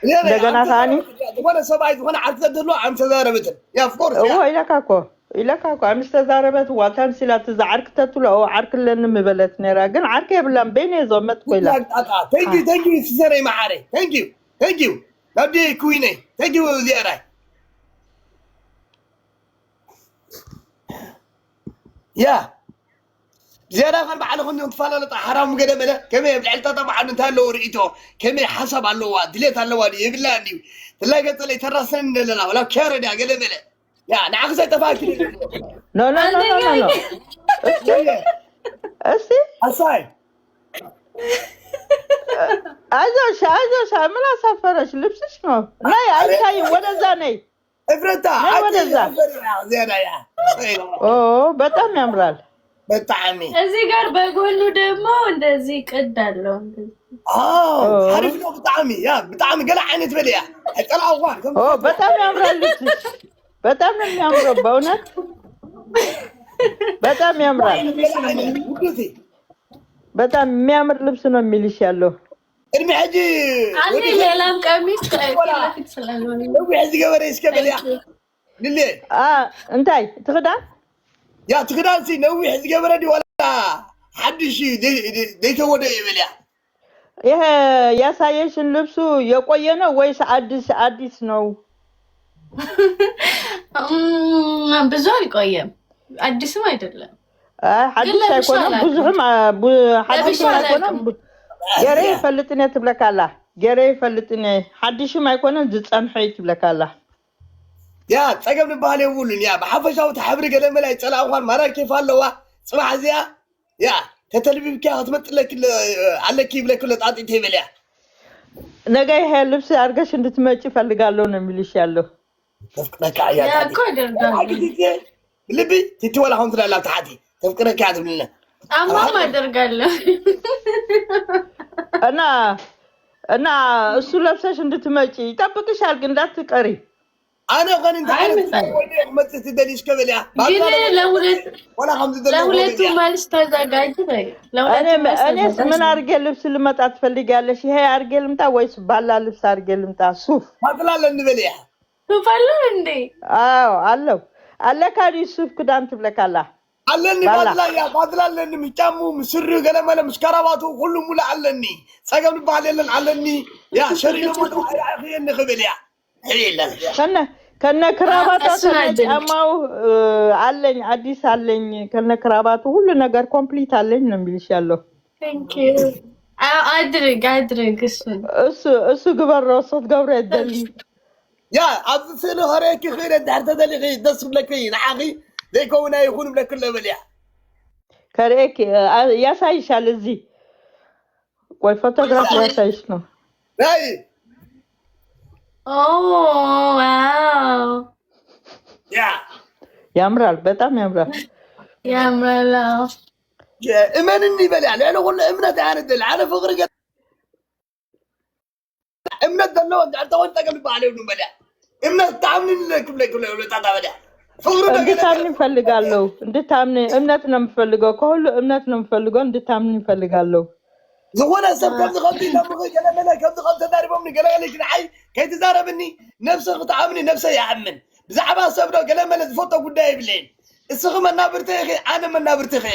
Speaker 1: እንደገና ከዓኒ
Speaker 3: ዝኾነ ሰብኣይ ዝኾነ ዓርኪ ተትህልዋ ኣይምተዛረበትን yeah of course yeah።
Speaker 1: እዎ ኢለካ እኮ ኢለካ እኮ ምስ ተዛረበት ዋ ተምሲላ እቲ ዝዓርኪ ተትብሎ እዎ ዓርኪ ኣለኒ ምበለት ነይራ ግን ዓርኪ የብላን በይነይ ዝቕመጥ እኮ ኢላ።
Speaker 3: Thank you, thank you ሲሰረይ መዓረይ፣ thank you, thank you ናብዲ ኩዊነይ፣ thank you ዚኣራይ። Yeah ዝያዳ ከን ባዕልኹም እዮም ትፈላለጡ ሓራሙ ገለ መለ። ከመይ ኣብ ልዕሊ ጣጣ ባዕሉ እንታይ ኣለዎ ርእቶ ከመይ ሓሳብ ኣለዋ ድሌት ኣለዋ ድዩ የብላን ድዩ ትላገፀለይ ተራስነኒ ዘለና ወላ ኬረ ድያ ገለ መለ yeah ንዓኺ ዘይጠፋእኪ።
Speaker 1: No, no, no, no, no, no። እስቲ እስቲ።
Speaker 3: ኣሳይ።
Speaker 1: አይዞሽ አይዞሽ፣ ምን አሳፈረሽ? ልብስሽ ነው። ነይ አይታይም። ወደዛ ነይ።
Speaker 3: እፍረታ።
Speaker 1: ነይ ወደዛ።
Speaker 3: ዝያዳ yeah።
Speaker 1: ኦ በጣም ያምራል።
Speaker 3: ብጣዕሚ።
Speaker 2: እዚህ ጋር በጎኑ ደግሞ እንደዚህ ቅድ አለው።
Speaker 3: ሓሪፍ ነው ብጣዕሚ yeah ብጣዕሚ ገለ ዓይነት በል እያ ኣይፀልኣዋን።
Speaker 1: ኦ በጣም ያምራል ልብስሽ። በጣም ነው የሚያምረው። በእውነት በጣም ያምራል።
Speaker 3: ውዱቲ።
Speaker 1: በጣም የሚያምር ልብስ ነው የሚልሽ ያለው።
Speaker 3: ቅድሚ ሕጂ
Speaker 2: አንዴ ሌላም ቀሚስ ፊት ለፊት ስላልሆነ
Speaker 3: ነዊሕ ዝገበረ እስከ በል እያ ልሌ።
Speaker 1: አ እንታይ እቲ ክዳን?
Speaker 3: Yeah እቲ ክዳን ሲ ነዊሕ ዝገበረ ዲ ዋላ ሓድሽ ዘይተወደአ ይብል እያ።
Speaker 1: ይሄ ያሳየሽን ልብሱ የቆየ ነው ወይስ አዲስ አዲስ ነው?
Speaker 2: ብዙ አልቆየም፣ አዲስም አይደለም።
Speaker 1: አይ ሓድሽ
Speaker 2: ግን ለብሼ
Speaker 1: ኣይኮነን።
Speaker 2: አላውቅም።
Speaker 1: ብዙሕም ሓድሽም
Speaker 2: ለብሼ
Speaker 1: ኣይኮነን።
Speaker 2: አላውቅም።
Speaker 1: ገይረ ይፈልጥን እየ ትብለካ ኣላ። ገይረ ይፈልጥን እየ ሓድሽም ኣይኮነን ዝፀንሐ እዩ ትብለካ ኣላ።
Speaker 3: Yeah ፀገም ዝበሃል የብሉን። Yeah ብሓፈሻዊ እቲ ሕብሪ ገለ መለ ኣይፀላእኳን ማራ ኬፍ ኣለዋ። ፅባሕ እዚኣ yeah ተተልቢብካ ክትመጥለክ ኣለኪ ይብለክ ኣሎ ጣጢት ይብል እያ።
Speaker 1: ነገ ይሄ ልብስ አድርገሽ እንድትመጪ እፈልጋለሁ ነው የሚልሽ ያለው።
Speaker 3: ተፍቅረካ እያ።
Speaker 2: Yeah እኮ አደርጋለሁ።
Speaker 3: ልቢ ቲቲ ወላ ከም ትላላ ኣብ ታሕቲ ተፍቅረካ እያ ትብልና።
Speaker 2: ጫማም አደርጋለሁ።
Speaker 1: እና እና እሱ ለብሰሽ እንድትመጪ ይጠብቅሻል፣ ግን እንዳትቀሪ።
Speaker 3: ኣነ ኸን እንታይ
Speaker 2: አይ
Speaker 3: ዓይነት
Speaker 2: መጣ
Speaker 3: ክመፅእ ትደሊ እስከ በል እያ።
Speaker 2: ግን ለሁለት
Speaker 3: ወላ ከምዚ ዘለዎ
Speaker 2: ለሁለቱ መልስ ተዘጋጅ በይ።
Speaker 1: እኔ
Speaker 2: ለሁለቱ መልስ
Speaker 1: እኔስ
Speaker 2: ተዘጋጅ።
Speaker 1: ምን አድርጌ ልብስ ልመጣ ትፈልጊያለሽ? ይሄ አድርጌ ልምጣ ወይስ ባላ ልብስ አድርጌ ልምጣ? ሱፍ።
Speaker 3: ባትላ ኣለኒ በል እያ።
Speaker 2: ሱፍ አለ እንዴ?
Speaker 1: አዎ አለው አለካ ሱፍ ክዳን ትብለካላ።
Speaker 3: ኣለኒ።
Speaker 1: ባላ።
Speaker 3: ባድላ yeah ባድላ ኣለኒ ምስ ጫሙ ምስ ስሪኡ ገለ መለ ምስ ከረባቱ ኩሉ ሙሉእ ኣለኒ ፀገም ዝበሃል የለን ኣለኒ yeah ሸሪኖ ኣይኽየኒ ክብል እያ የለን።
Speaker 1: ከነ ከነ ክራባቷ
Speaker 2: እሱን
Speaker 1: ከነ
Speaker 2: አድርግ።
Speaker 1: ጫማው አለኝ አዲስ አለኝ ከነ ክራባቱ ሁሉ ነገር complete አለኝ ነው የሚልሽ ያለው።
Speaker 2: Thank you። አድርግ አድርግ እሱን።
Speaker 1: እሱ እሱ ግበሮ እሱ ክትገብሮ የደሊ።
Speaker 3: Yeah ኣብዚ ስእሊ ከርእየኪ ክእል እንድሕር ተደሊኺ ደስ ክብለኪ ንዓኺ ዘይከውን ኣይኹን ይብለኪ ኣሎ በል እያ።
Speaker 1: ከርእየኪ ያሳይሻል። እዚህ ቆይ ፎቶግራፍ ሊያሳይሽ ነው።
Speaker 3: ናይ።
Speaker 2: Oh wow።
Speaker 3: Yeah።
Speaker 1: ያምራል፣ በጣም ያምራል።
Speaker 2: ያምራል። አዎ።
Speaker 3: እመንኒ በል እያ ልዕሊ ኩሉ እምነት እያ ንድል ኣነ ፍቅሪ እምነት ዘለዎ እንድሕር ተኮይኑ ፀገም ዝበሃል የብሉን በል እያ እምነት ተኣምኒ ክብለኪ ጣጣ በል እያ ፍቅሪ ዶ ገለ።
Speaker 1: እንድታምኒ እፈልጋለሁ። እንድታምኒ እምነት ነው የምፈልገው። ከሁሉ እምነት ነው የምፈልገው። እንድታምኒ እፈልጋለሁ።
Speaker 3: ዝኾነ ሰብ ከምዚ ከምዚ ኢሎምኺ ገለ መለ ከምዚ ከም ተዛሪቦምኒ ገለ ገለ ንዓይ ከይትዛረብኒ ነብሲ ክትኣምኒ ነብሰይ ይኣምን ብዛዕባ ሰብ ዶ ገለ መለ ዝፈልጦ ጉዳይ የብለይን እስኺ መናብርቲ ኢኺ ኣነ መናብርቲ ኢኺ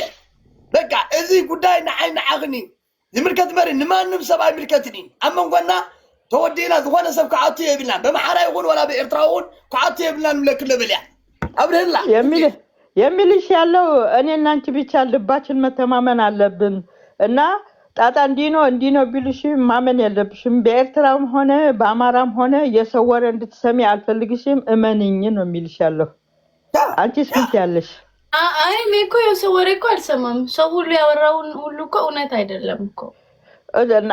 Speaker 3: በቃ እዚ ጉዳይ ንዓይ ንዓኽኒ ዝምልከት መሪ ንማንም ሰብ ኣይምልከትን እዩ። ኣብ መንጎና ተወዲእና ዝኾነ ሰብ ክዓቱ የብልና በምሓራ ይኹን ወላ ብኤርትራ ይኹን ክዓቱ የብልና ንብለክ ኣሎ በል እያ ኣብርህላ።
Speaker 1: የሚልሽ ያለው እኔ እና አንቺ ብቻ ልባችን መተማመን አለብን እና ጣጣ እንዲህ ነው እንዲህ ነው ቢሉሽ ማመን የለብሽም። በኤርትራም ሆነ በአማራም ሆነ የሰው ወሬ እንድትሰሚ አልፈልግሽም። እመንኝ ነው የሚልሽ ያለው። አንቺስ ምን ትያለሽ?
Speaker 2: አይ እኔ እኮ የሰው ወሬ እኮ አልሰማም። ሰው ሁሉ ያወራውን ሁሉ እኮ እውነት አይደለም እኮ።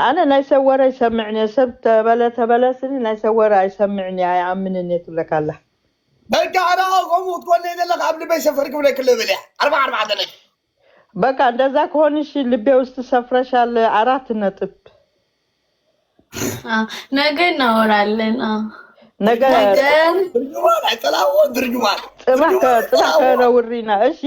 Speaker 1: ኣነ ናይ ሰብ ወሬ ኣይሰምዕን እየ። ሰብ ተበለ ተበለ ስኒ ናይ ሰብ ወሬ ኣይሰምዕን እየ ኣይኣምንን እየ ትብለካ ኣላ።
Speaker 3: በቃ ኣነ ከምኡ ክትኮኒ ዘለካ ኣብ ልበይ ሰፈር ክብለክ ኣሎ በል እያ ኣርባዓ ኣርባዕተ ነጥቢ።
Speaker 1: በቃ እንደዛ ከሆንሽ ልቤ ውስጥ ሰፍረሻል። 4 ነጥብ።
Speaker 2: ነገ እናወራለን።
Speaker 1: ነገ
Speaker 2: ነገ
Speaker 3: ትርጅማን ኣይፀላእዎን ትርጅማን።
Speaker 1: ፅባሕ
Speaker 3: ትርጅማን
Speaker 1: ፅባሕ
Speaker 3: ኣይፀላእዎን።
Speaker 1: ከነውሪና፣ እሺ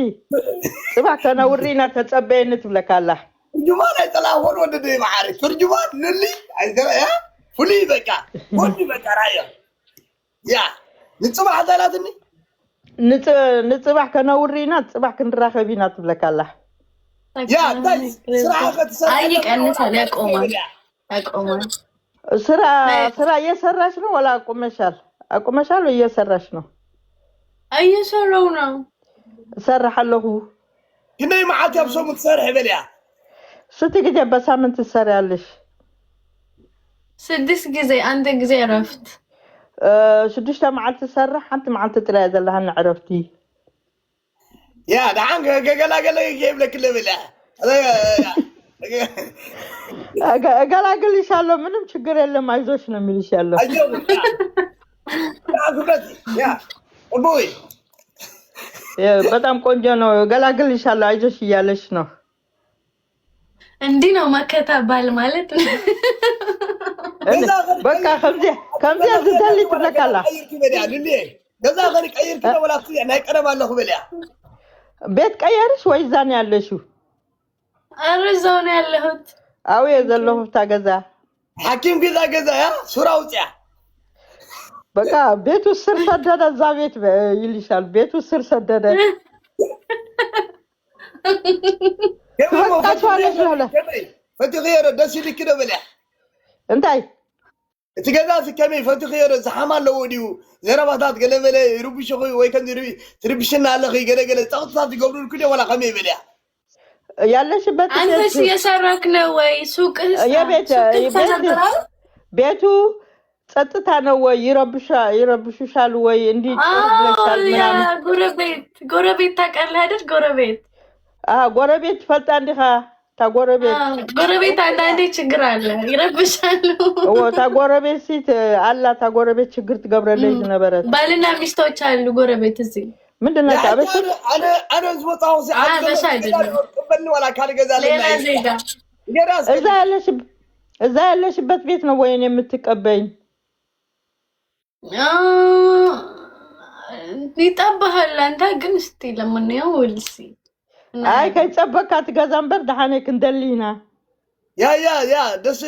Speaker 1: ፅባሕ ከነውሪና ተፀበየኒ ትብለካ ኣላ።
Speaker 3: ትርጅማን ኣይፀላእዎን። ወዲ ማዓሪ ትርጅማን ሉሊ ኣይዘ- ያ ፍሉይ በቃ ወዲ በቃ ራእዮ። Yeah፣ ንፅባሕ እንታይ ኢላትኒ?
Speaker 1: ንፅባሕ ከነውሪና፣ ፅባሕ ክንራኸብ ኢና ትብለካ ኣላ።
Speaker 3: Yeah፣ እንታይ ስራሕ ክትሰርሕ?
Speaker 2: አይ ይቀንሳል፣ ያቆማል፣ ያቆማል።
Speaker 1: ስራ ስራ እየሰራሽ ነው ወላ አቁመሻል? አቁመሻል ወይ እየሰራሽ ነው?
Speaker 2: እየሰራው ነው።
Speaker 1: እሰርሕ ኣለኹ።
Speaker 3: ክንደይ መዓልቲ ኣብ ሰሙን ትሰርሕ በልያ?
Speaker 1: ስንት ጊዜ በሳምንት ትሰሪያለሽ?
Speaker 2: 6 ጊዜ፣ አንድ ጊዜ እረፍት።
Speaker 1: 6 መዓልቲ ትሰርሕ፣ ሓንቲ መዓልቲ ጥራይ ዘለሃኒ ዕረፍቲ።
Speaker 3: Yeah፣ ድሓን ገገላገለ የብለክ በልያ።
Speaker 1: እገላግልሻለሁ፣ ምንም ችግር የለም፣ አይዞሽ ነው የሚልሽ ያለው።
Speaker 3: ክብረት yeah ፅቡቅ።
Speaker 1: በጣም ቆንጆ ነው። እገላግልሻለሁ፣ አይዞሽ እያለሽ ነው።
Speaker 2: እንዲህ ነው መከታ ባል ማለት ነው።
Speaker 1: በቃ ከምዚ ከምዚ ዝደሊ ትብለካ ኣላ።
Speaker 3: በልያ ሉሊ፣ ገዛ ኸኒ ቀይርክ ወላ ናይ ቀደም ኣለኹ በልያ?
Speaker 1: ቤት ቀየርሽ ወይ እዛ ነው ያለሽው?
Speaker 2: ኧረ እዛው ነው ያለሁት።
Speaker 1: ኣብየ ዘለኹ እታ ገዛ።
Speaker 3: ሓኪም ገዛ ገዛ yeah ሱራ ውፅያ።
Speaker 1: በቃ ቤቱ ስር ሰደደ፣ እዛ ቤት ይልሻል። ቤቱ ስር ሰደደ። ትበቃችኋለች ለሁለ
Speaker 3: ከመይ ፈቲኽዮ ዶ? ደስ ኢልክ ዶ በልያ?
Speaker 1: እንታይ?
Speaker 3: እቲ ገዛ ሲ ከመይ ፈቲኽዮ ዶ? ዝሓማ ኣለዎ ድዩ? ዘረባታት ገለመለ ይርብሽኺ ወይ ከምዚ ትርብሽና ኣለኺ ገለገለ ፀቕጥታት ይገብሩልኩ ዶ ወላ ከመይ በልያ?
Speaker 1: ያለሽበት
Speaker 2: አንተስ
Speaker 1: ቤት
Speaker 2: እየሰራክ ነው ወይ? ሱቅህስ?
Speaker 1: የቤት
Speaker 2: ሱቅህ
Speaker 1: ቤት
Speaker 2: ተሰብሯል?
Speaker 1: ቤቱ ጸጥታ ነው ወይ? ይረብሹሻል ወይ? እንዲህ ጭር ብለሻል
Speaker 2: አዎ yeah።
Speaker 1: ምናምን።
Speaker 2: ጎረቤት ጎረቤት ታውቃለህ አይደል? ጎረቤት።
Speaker 1: ጎረቤት ትፈልጣ እንዲኻ እታ ጎረቤት?
Speaker 2: አዎ፣ ጎረቤት አንዳንዴ ችግር አለ፣ ይረብሻሉ።
Speaker 1: እዎ፣ እታ ጎረቤት ሲት ኣላ፣ እታ ጎረቤት ችግር ትገብረለይ ዝነበረት።
Speaker 2: ባልና ሚስቶች አሉ ጎረቤት እዚህ።
Speaker 1: ምንድን ናቸው? አበሻ?
Speaker 3: ኣነ ዝወፃኹ
Speaker 2: አበሻ አይደለም።
Speaker 3: ቅበልኒ ዋላ ካልእ ገዛ
Speaker 2: ሌላ
Speaker 3: ኣለና።
Speaker 2: ዜጋ።
Speaker 3: ገራስ
Speaker 1: እዛ ያለሽበት ቤት ነው ወይን የምትቀበኝ?
Speaker 2: ይጠብሃል። አንተ ግን እስቲ ለማንኛውም we'll see።
Speaker 1: ኣይ ከይፀበካ ትገዛ እምበር ድሓነ ክንደሊ ኢና።
Speaker 3: Yeah yeah yeah፣ ደስ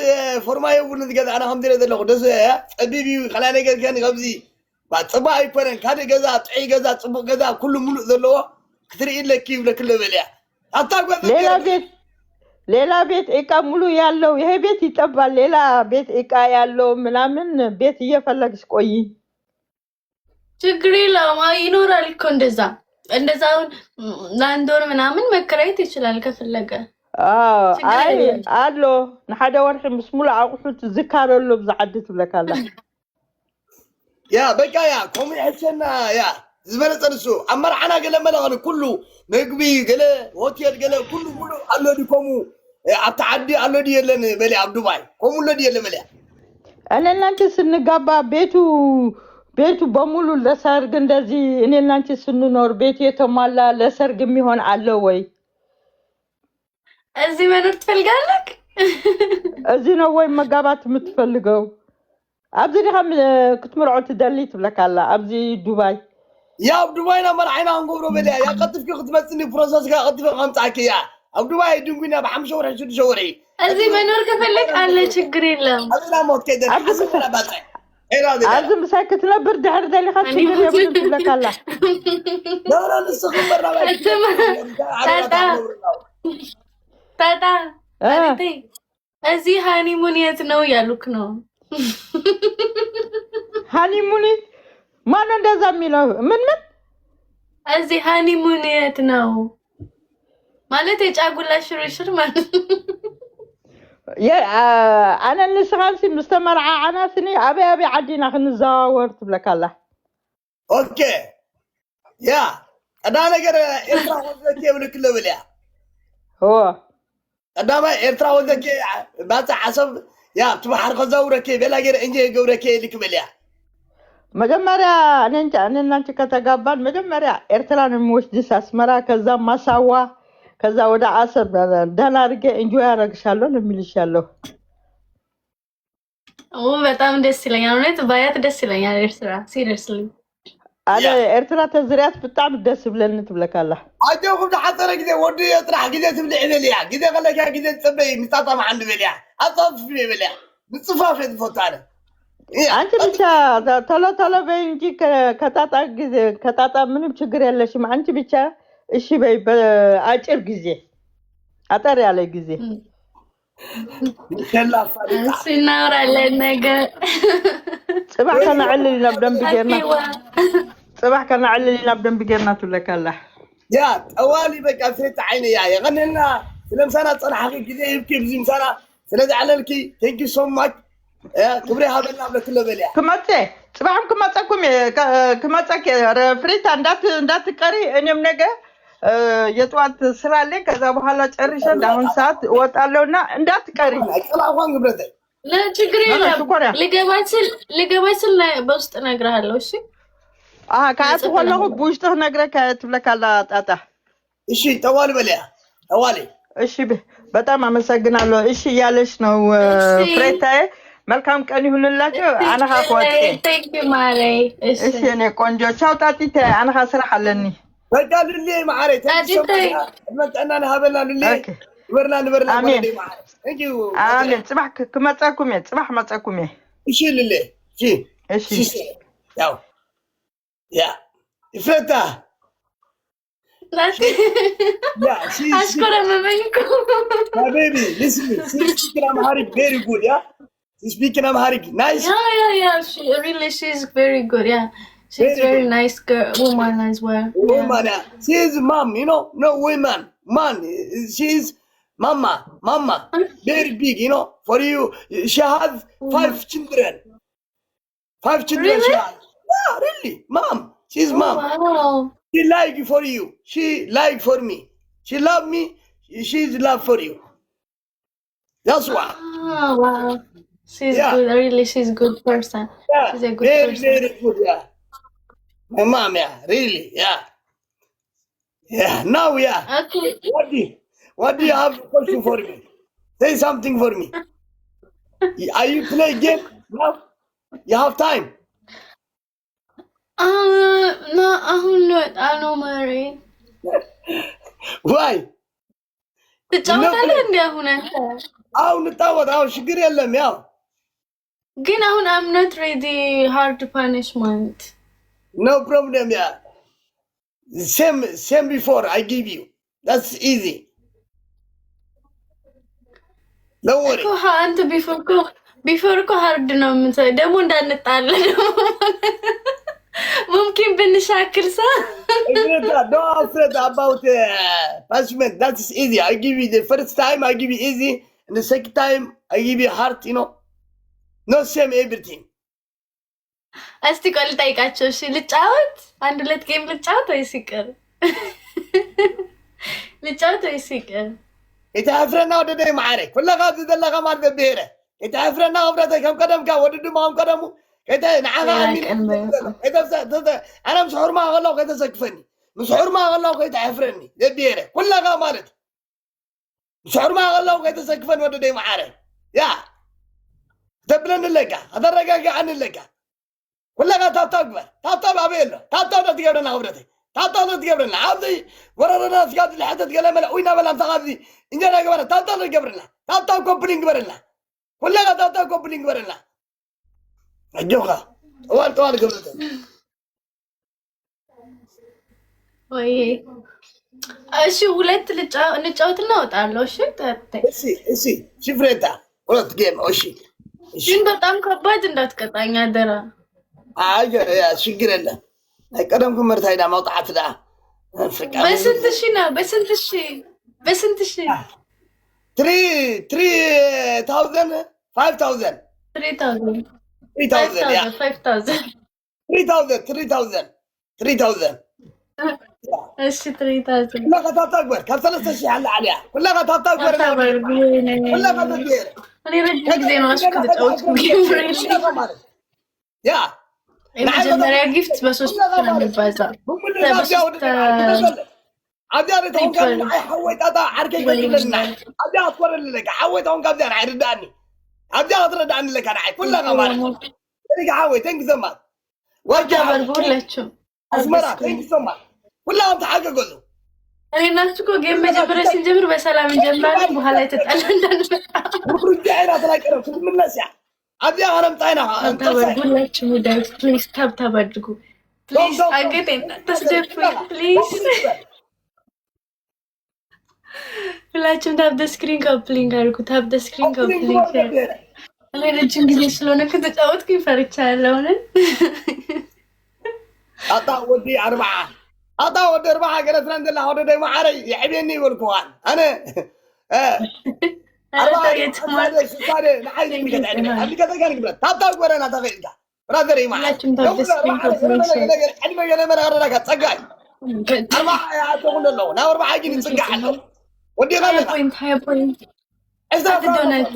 Speaker 3: ፎርማ የብሉን ገዛ። ኣነ ከምዚ ዘለኹ ደስ ፀቢብ እዩ። ካልኣይ ነገር ከ ከምዚ ፅቡቅ ኣይኮነን። ካልእ ገዛ፣ ጥዑይ ገዛ፣ ፅቡቅ ገዛ ኩሉ ሙሉእ ዘለዎ ክትርኢ ለኪ ይብለክ ኣሎ በልያ ኣታ።
Speaker 1: ሌላ ቤት፣ ሌላ ቤት እቃ ሙሉ ያለው፣ ይሄ ቤት ይጠባል። ሌላ ቤት እቃ ያለው ምናምን ቤት እየፈለግሽ ቆይ።
Speaker 2: ችግር የለውም። አይ ይኖራል እኮ እንደዛ እንደዛ። አሁን ለአንድ ወር ምናምን መከራየት ይችላል ከፈለገ።
Speaker 1: አዎ።
Speaker 2: ችግር
Speaker 1: ኣይ
Speaker 2: የለም።
Speaker 1: ኣሎ ንሓደ ወርሒ ምስ ሙሉእ ኣቑሑት ዝካረሎ ብዛ ዓዲ ትብለካ ኣላ።
Speaker 3: Yeah፣ በቃ yeah፣ ከምኡ ይሕሸና። Yeah፣ ዝበለፀ ንሱ። ኣብ መርዓና ገለ መለኸኒ ኩሉ ምግቢ ገለ ሆቴል ገለ ኩሉ ሙሉእ ኣሎ ዲ? ከምኡ ኣብቲ ዓዲ ኣሎ ዲ የለን በልያ? ኣብ ዱባይ ከምኡ ኣሎ ዲ የለን በልያ?
Speaker 1: እኔ እና አንቺ ስንጋባ ቤቱ በሙሉ ለሰርግ እንደዚህ እኔ እና አንቺ ስንኖር ቤቱ የተሟላ ለሰርግ የሚሆን አለ ወይ?
Speaker 2: እዚህ መኖር ትፈልጋለህ?
Speaker 1: እዚህ ነው ወይ መጋባት የምትፈልገው? ኣብዚ ዲኻ ክትምርዖ ትደሊ ትብለካ ኣላ፣ ኣብዚ ዱባይ?
Speaker 3: Yeah፣ ኣብ ዱባይና መርዓይና ክንገብሮ በልያ። Yeah፣ ቀጥፍኪ ክትመፅኒ process ካ ቀጥፈ ከምፃኪ። Yeah፣ ኣብ ዱባይ ድንጉና ብ5 ወርሒ 6 ወርሒ።
Speaker 2: እዚህ መኖር ከፈለግ አለ፣ ችግር የለም።
Speaker 3: ኣብና ሞት ከይደ
Speaker 1: ኣብዚ
Speaker 3: ሓሰብ ባፅዕ።
Speaker 1: ኣብዚ ምሳይ ክትነብር ድሕሪ ደሊኻ ችግር የብሉን ትብለካ ኣላ።
Speaker 3: No no፣ ንስኹም
Speaker 2: ታታ ታታ ማለቴ እዚህ honeymoon የት ነው እያሉክ ነው።
Speaker 1: Honeymoon ማነው እንደዛ የሚለው? ምን ምን?
Speaker 2: እዚህ honeymoon የት ነው ማለት የጫጉላ ሽርሽር ማለት።
Speaker 1: ኣነ ንስኻንሲ ምስ ተመርዓዓና ስኒ ኣበይ ኣበይ ዓዲና ክንዘዋወር ትብለካ ኣላ።
Speaker 3: Okay፣ yeah፣ ቀዳማይ ነገር ኤርትራ ወዘኬ የብልክ ለብል yeah።
Speaker 1: هو
Speaker 3: ቀዳማይ ኤርትራ ወዘኬ፣ ባፅዕ፣ ዓሰብ፣ yeah፣ እቲ ባሕሪ ከዛውረኬ ቤላ ገይረ enjoy ገብረኬ ኢልክ በል yeah።
Speaker 1: መጀመሪያ እኔ እንጃ፣ እኔ እና አንቺ ከተጋባን መጀመሪያ ኤርትራ ነው የሚወስድሽ፣ አስመራ፣ ከዛ ማሳዋ፣ ከዛ ወደ አሰብ፣ ደህና አድርጌ enjoy ያደርግሻለሁ ነው የሚልሽ ያለው።
Speaker 2: በጣም ደስ ይለኛል። እውነት ባያት ደስ ይለኛል። ኤርትራ seriously።
Speaker 1: ኣነ ኤርትራ ተዝርያት ብጣዕሚ ደስ ይብለኒ ትብለካ ኣላ።
Speaker 3: ኣጆኹም፣ ዝሓፀረ ግዜ ወዲ ጥራሕ ግዜ ትብልዕ ይበል እያ። ግዜ ከለካ ግዜ ትፅበይ ምስጣጣ መዓንዲ በል እያ። ኣፃፍፍ ይበል እያ። ምፅፋፍ እየ ዝፈቱ ኣነ።
Speaker 1: አንቺ ብቻ ቶሎ ቶሎ በይ እንጂ ከጣጣ ጊዜ ከጣጣ ምንም ችግር የለሽም። አንቺ ብቻ እሺ በይ፣ በአጭር ጊዜ፣ አጠር ያለ ጊዜ።
Speaker 2: እሱ እናወራለን ነገ።
Speaker 1: ፅባሕ ከነዕልል ኢና ብደንቢ ጌርና። ፅባሕ ከነዕልል ኢና ብደንቢ ጌርና ትብለካ ኣላ።
Speaker 3: Yeah፣ ጠዋሊ በቃ ፍሬት ዓይነ እያ። የቀኒልና ስለምሳና ፀናሕኺ፣ ግዜ ሂብኪ ብዚ ምሳና ስለዝዓለልኪ thank you so much። ክብሪ ሃበልና ብለክሎ በል እያ።
Speaker 1: ክመፅእ ፅባሕም ክመፀኩም እየ፣ ክመፀክ እየ። ኧረ ፍሬታ እንዳትቀሪ። እኔም ነገ የጠዋት ስራ አለኝ። ከዛ በኋላ ጨርሼ አሁን ሰዓት እወጣለሁ እና እንዳትቀሪ።
Speaker 3: ቀላኳን ግብረተይ።
Speaker 2: ችግር የለም።
Speaker 1: ሽኮርያ።
Speaker 2: ልገባ ስል በውስጥ እነግርሃለሁ። እሺ።
Speaker 1: ክኣቱ ከለኹ ብውሽጢ ክነግረካ እየ ትብለካ ኣላ ጣጣ።
Speaker 3: እሺ፣ ጠዋሊ በል እያ፣ ጠዋሊ።
Speaker 1: እሺ፣ በጣም አመሰግናለሁ። እሺ እያለች ነው ፍሬታዬ። መልካም ቀን ይሁንላችሁ። ኣነ ካ ክወፅእ።
Speaker 2: Thank you ማሬ። እሺ።
Speaker 1: እሺ የኔ ቆንጆ፣ ቻው ጣጢተ። ኣነ ካ ስራሕ ኣለኒ።
Speaker 3: በቃ ልልየ ማዓረይ።
Speaker 2: ጣጢተይ።
Speaker 3: ዕድመን ጥዕና ንሃበልና ልልየ። ንበርና ንበርና።
Speaker 1: ኣሜን።
Speaker 3: ማዓረይ፣ thank you።
Speaker 1: ኣሜን። ፅባሕ ክመፀኩም እየ፣ ፅባሕ መፀኩም እየ።
Speaker 3: እሺ ልልየ፣ እሺ።
Speaker 1: እሺ።
Speaker 3: እሺ፣ ያው yeah ይፍረታ። Yeah, she
Speaker 2: አሽኮረመመኝ እኮ።
Speaker 3: My baby, listen me. She speaking Amharic very good, yeah? She speaking Amharic. Nice.
Speaker 2: Yeah. She really, she's very good. Yeah, she's
Speaker 3: Very
Speaker 2: very nice girl, woman as well. Yeah.
Speaker 3: Woman, yeah. She is mom, no women. Man, she is mama, mama. Very big, for you. She has five children. Five children she
Speaker 2: Really?
Speaker 3: has. Yeah, really. Mom. She's mom.
Speaker 2: Wow.
Speaker 3: She like for you. She like for me. She love me. She's love for you. That's why.
Speaker 2: Oh, wow. She's good. Really, she's good person. She's a good
Speaker 3: Very,
Speaker 2: person.
Speaker 3: very good. Yeah. My mom, yeah, really, yeah. Yeah, now, yeah.
Speaker 2: Okay.
Speaker 3: What do you have a question for me? Say something for me. Are you play game now? You have time?
Speaker 2: No, አሁን ልወጣ ነው ማሬ።
Speaker 3: Why?
Speaker 2: ትጫወታለህ እንዴ አሁን አንተ?
Speaker 3: አሁን እንጫወት። አሁን ችግር የለም። ያው
Speaker 2: ግን አሁን I'm not ready, hard punishment.
Speaker 3: No problem. Yeah. Same, same before I give you. That's easy. Don't worry.
Speaker 2: እኮ አንተ before እኮ hard ነው የምንሰ ደግሞ እንዳንጣለ ደግሞ ممكن ብንሻክል ሰ
Speaker 3: Greta, don't afraid about punishment. That's easy. I give you the first time, I give you easy, and the second time, I give you hard. No same everything.
Speaker 2: እስቲ ቆይ ልጠይቃቸው። እሺ ልጫወት፣ አንድ ሁለት game ልጫወት ወይስ ይቅር? ልጫወት ወይስ ይቅር?
Speaker 3: የተሕፍረና ወደደይ ማዓረ ኩለካ ኣብዚ ዘለካ ማለት ብሄረ የተሕፍረና ክብረተይ። ከም ቀደምካ ወዲ ድማ ከም ቀደሙ ንዓኻ ኣነ ምስ ሕርማ ከለኹ ከይተሰክፈኒ፣ ምስ ሕርማ ከለኹ ከይተሕፍረኒ ዘብሄረ ኩለካ ማለት ምስ ሕርማ ከለኹ ከይተሰክፈኒ ወደደይ ማዓረ። Yeah፣ ተብለኒ ኣለካ፣ ከተረጋግዓኒ ኣለካ። ኩለካ tap tap ግበር፣ tap tap። ኣበይ ኣሎ tap tap? ትገብረና ክብረተይ፣ tap tap ትገብረና። ኣብዚ ወረረና ስጋብ ዝሕተት ገለ መለ ኡይና በላ ምሳኻ ኣብዚ እንጀራ ግበረ። Tap tap ትገብረልና፣ tap tap copy link ግበረልና ኩለካ፣ tap tap copy link ግበረልና። ኣጆኻ፣ ጠዋል ጠዋል ግብረተይ።
Speaker 2: ወይ እሺ፣ ሁለት እንጫወትና እወጣለሁ። እሺ ጠጥተኝ።
Speaker 3: እሺ እሺ ሽፍሬታ፣ ሁለት game፣ እሺ እሺ።
Speaker 2: ግን በጣም ከባድ እንዳትቀጣኝ አደራ።
Speaker 3: አይ ችግር የለም። ናይ ቀደምኩም መርታይ ዳ መውጣዕቲ ዳ ፍቃ።
Speaker 2: በስንት ሺ ነው? በስንት ሺ? በስንት ሺ?
Speaker 3: 3,000, 5,000.
Speaker 2: 3,000.
Speaker 3: 3,000, yeah.
Speaker 2: 5,000.
Speaker 3: 3,000, 3,000, 3,000.
Speaker 2: እሺ፣ 3,000.
Speaker 3: ኩላካ tap tap ግበር። ካብ 3,000 ኣላ ዓልያ። ኩላካ tap tap ግበር። ኩላካ ዘብሄረ።
Speaker 2: እኔ ረጅም ጊዜ ነው እሱ ከተጫወትኩ game really።
Speaker 3: Yeah.
Speaker 2: የመጀመሪያ gift በሶስት ነው የሚባዛው። በሶስት።
Speaker 3: ኣብዚኣ ተኾንካ ንዓይ ሓወይ ጣጣ ዓርከይ ገይለና ኣብዚኣ ክትኮረለለካ ሓወይ ተኾንካ ኣብዚኣ ንዓይ ርዳእኒ። ኣብዚኣ ክትረዳእኒ ኣለካ ንዓይ ኩላኻ ማለት ሪጋ ሓወይ thank so much ወርቂ
Speaker 2: tap አድርጉ ሁላችሁም።
Speaker 3: ኣስመራ thank so much ኩላኹም ተሓገገሉ።
Speaker 2: እኔ እና እሱ እኮ game መጀመሪያ ስንጀምር በሰላም እንጀምራለን፣ በኋላ የተጣላ እንዳንመጣ።
Speaker 3: ውርጃ ኢና ተናቀረብ ክትምለስ እያ ኣብዚኣ ከነምፃ ኢና።
Speaker 2: tap tap አድርጉ ሁላችሁም guys፣ please tap tap አድርጉ please። አንገቴን እንዳታስደፉኝ please። ሁላችሁም tap the screen, copy link አድርጉ። Tap the screen, copy link። እኔ ረጅም ጊዜ ስለሆነ ከተጫወትኩኝ ፈርቻለሁ።
Speaker 3: ኣጣ ወዲ ኣርባዓ፣ ኣጣ ወዲ ኣርባዓ ገለ ትናንት ዘላ ወደ ደይ ማዓረይ ይዕብየኒ ይበልኩዋን ኣነ ንዓይ ንግብረት tap tap ግበረና ተኽኢልካ brother።
Speaker 2: ሁላችሁም tap the screen, copy link።
Speaker 3: ዕድመ ገለ መረረካ ፀጋይ ኣርባዓ ይኣተኹን ኣለኹ፣ ናብ ኣርባዓ ግን ይፅጋዕ ኣሎ ወዲኻ ኣለኻ።
Speaker 2: point 20 point።
Speaker 3: 20።
Speaker 2: አንድ ዶናት።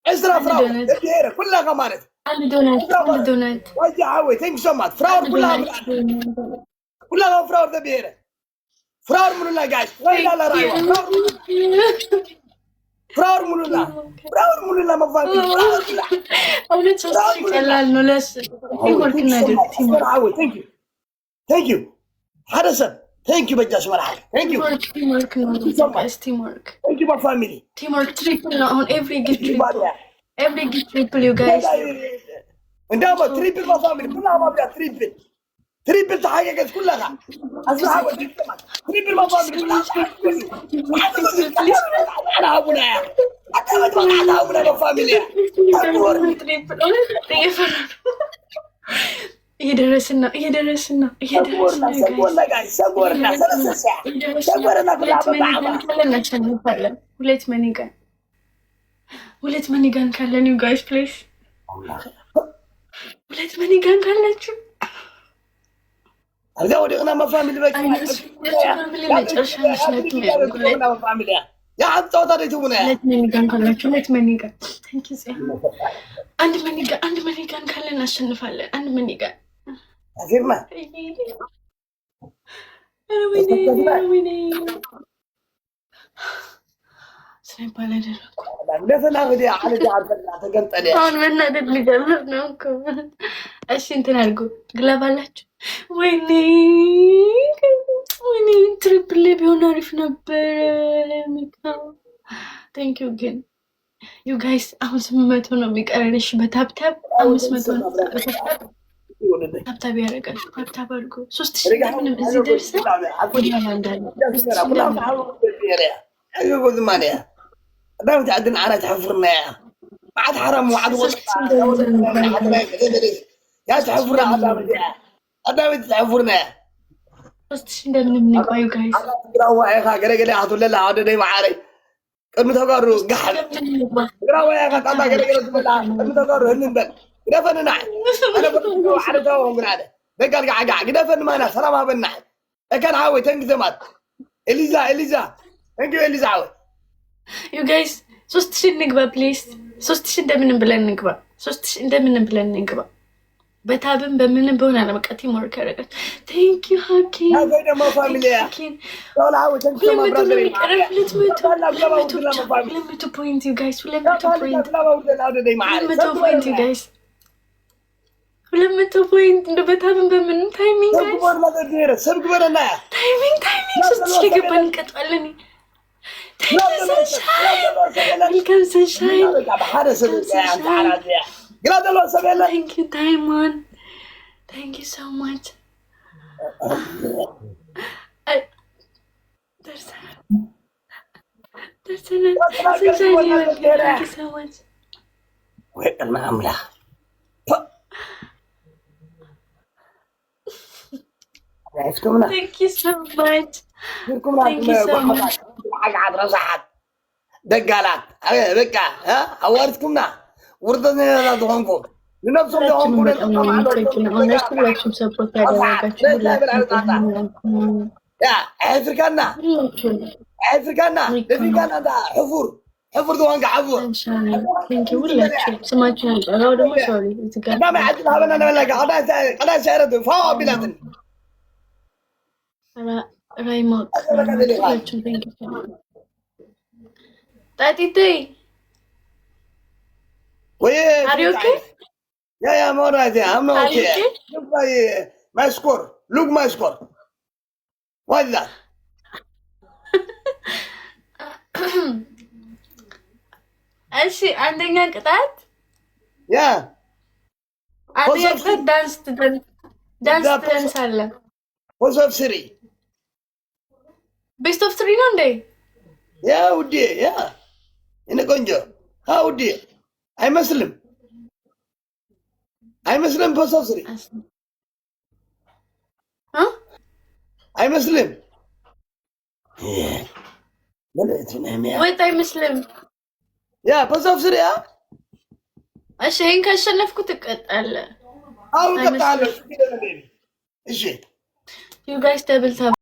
Speaker 3: 20 flower ብሄረ ኩላኻ ማለት።
Speaker 2: አንድ ዶናት፣ አንድ ዶናት።
Speaker 3: ወጂ ሓወይ thank so much flower። ኩላኻ ኩላኻ flower ዘብሄረ flower ሙሉላ guys ወይላ ራእይዋ flower ሙሉላ፣ flower ሙሉላ መፋኒ flower ሙሉላ።
Speaker 2: እውነት 3000 ቀላል ነው። ለስ teamwork እናድርግ፣ teamwork።
Speaker 3: ሓወይ thank you, thank you። ሓደ ሰብ thank you በጃ ስመራ thank you።
Speaker 2: Teamwork ነው guys፣ teamwork።
Speaker 3: Thank you family።
Speaker 2: Teamwork triple ነው አሁን። Every gift triple, every gift triple, you guys።
Speaker 3: እንዳማ triple ማ family ኩላ ማብያ triple, triple ተሓጋገዝ ኩላኻ ኣስራ ሓወይ triple ማ family ኩላ ሃቡና እያ ኣዳመት መቅዓት ሃቡና ማ family እያ።
Speaker 2: Triple እውነት እየፈራ ነው። እየደረስን ነው፣ እየደረስን ነው፣ እየደረስን ነው guys።
Speaker 3: ሰጎርና guys ሰጎርና 3 ሰዓ ሰጎርና ኩላ።
Speaker 2: ሁለት money gun ካለን እናሸንፋለን። ሁለት money gun፣ ሁለት money gun ካለን you guys please፣ ሁለት money gun ካላችሁ።
Speaker 3: ኣብዚያ ወዲቕና ማ family በ
Speaker 2: family መጨረሻ ነሽነት የሚያደርጉለት
Speaker 3: family yeah ሓንቲ ፀወታ ደይትውና እያ።
Speaker 2: ሁለት money gun ካላችሁ፣ ሁለት money gun፣ thank you። አንድ money gun፣ አንድ money gun ካለን እናሸንፋለን። አንድ money gun።
Speaker 3: ኣሲርና።
Speaker 2: ኧረ ወይኔ፣ ኧረ ወይኔ፣ snipe አላደረኩም።
Speaker 3: እንደተናግዲ ዓለጃ ዓርፈና ተገንጠለ።
Speaker 2: አሁን መናደድ ሊጀምር ነው እኮ። እሺ እንትን አድርጉ። Glove አላችሁ? ወይኔ ወይኔ፣ triple ቢሆን አሪፍ ነበር። Thank you ግን you guys አሁን 800 ነው የሚቀረን። እሺ በ tap tap 500 ነው። በ tap tap tap tap ያደርጋል። Tap tap አድርጎ 3000 ምንም እዚህ ደርሰን ወዲያው እንዳለ 3000 እንደምንም።
Speaker 3: ዳዊት ዓድን ዓና ትሕፍርና እያ መዓት ሓራም ወዓድ yeah ትሕፍርና ኣዳሚት ትሕፍርና እያ።
Speaker 2: 3000 እንደምንም ንግባ you guys።
Speaker 3: ትግራዋ ኢኻ ገለገለ ክትብለላ ዓደደይ ማዓረይ ቅድሚ ተጋሩ ጋሓል ትግራዋ ኢኻ ጣጣ ገለገለ ትብለላ ቅድሚ ተጋሩ ህልን በል ግደፈኒ ናዕ ኣነ ሓደ ተዋኹም ግን ሓደ ደጋል ጋዓጋዕ ግደፈኒ ማና ሰላም ሃበኒ ናዕ እከን ሓወይ thank so much ኤሊዛ ኤሊዛ thank you ኤሊዛ ሓወይ።
Speaker 2: You guys 3000 እንግባ please። 3000 እንደምንም ብለን እንግባ። 3000 እንደምንም ብለን እንግባ። በ tap ም በምንም በሆነ አለ በቃ teamwork ያደርጋል። Thank you ሀኪም።
Speaker 3: ናዘይ ደሞ family እያ ሓወይ thank
Speaker 2: 200 ነው የሚቀረን። 200፣ 200 ብቻ፣ 200 point you guys፣ 200 point፣ 200 point you guys፣ 200 point እንደ በ tap ም በምንም timing guys።
Speaker 3: ሰብ ግበረና እያ።
Speaker 2: Timing, timing። 3000 ከገባን እንቀጣለን። Thank you ሰንሻይን፣ welcome ሰንሻይን።
Speaker 3: ሓደ ሰብ ግላ ዘለዎ ሰብ የለን።
Speaker 2: Thank you ታይማን፣ thank you so much። ደርሰናል፣ ደርሰናል። ሰንሻይን thank you so much።
Speaker 3: ወይ ቅድሚ ኣምላኽ عرفتمنا።
Speaker 2: Thank you so much, thank you so much።
Speaker 3: ዓግዓት ረሳሓት ደጋላት በቃ ኣዋርድኩምና ውርደተኛታት ዝኾንኩም ንነብሶም።
Speaker 2: ሁላችሁም በጣም ነው የማመሰግነው። እውነት ሁላችሁም support ያደረጋችሁ ሁላችሁም።
Speaker 3: ኣፍሪካና።
Speaker 2: ሁላችሁም።
Speaker 3: ኣፍሪካና ደፊካና ሕፉር ሕፉር ዝኾንካ ሕፉር።
Speaker 2: Thank you ሁላችሁም። ስማችሁን አልጠራው ደግሞ sorry። እዚህ ጋር
Speaker 3: ቀዳማይ ዓዲ ሃበና ነበለካ ቀዳይ ስዕረት ፋ ኣቢላትን።
Speaker 2: ራይሞክ ሁላችሁም thank you። ጣጢተይ።
Speaker 3: ወይ
Speaker 2: Are you okay?
Speaker 3: Yeah, I'm alright. Yeah, I'm
Speaker 2: Are you
Speaker 3: okay.
Speaker 2: okay?
Speaker 3: Look my score. Look my score. What is that?
Speaker 2: እሺ፣ አንደኛ ቅጣት። አንደኛ ቅጣት ዳንስ ትደንሳለህ።
Speaker 3: Best of three.
Speaker 2: Best of three ነው እንዴ?
Speaker 3: Yeah ውዴ፣ yeah የኔ ቆንጆ፣ ውዴ፣ አይመስልም፣ አይመስልም። Best of three አይመስልም።
Speaker 2: ወጥ አይመስልም።
Speaker 3: Yeah, best of three, yeah.
Speaker 2: እሺ፣ ይሄን ካሸነፍኩ ትቀጣለህ።
Speaker 3: አሁን እቀጣለሁ። እሺ።
Speaker 2: You guys, double tap.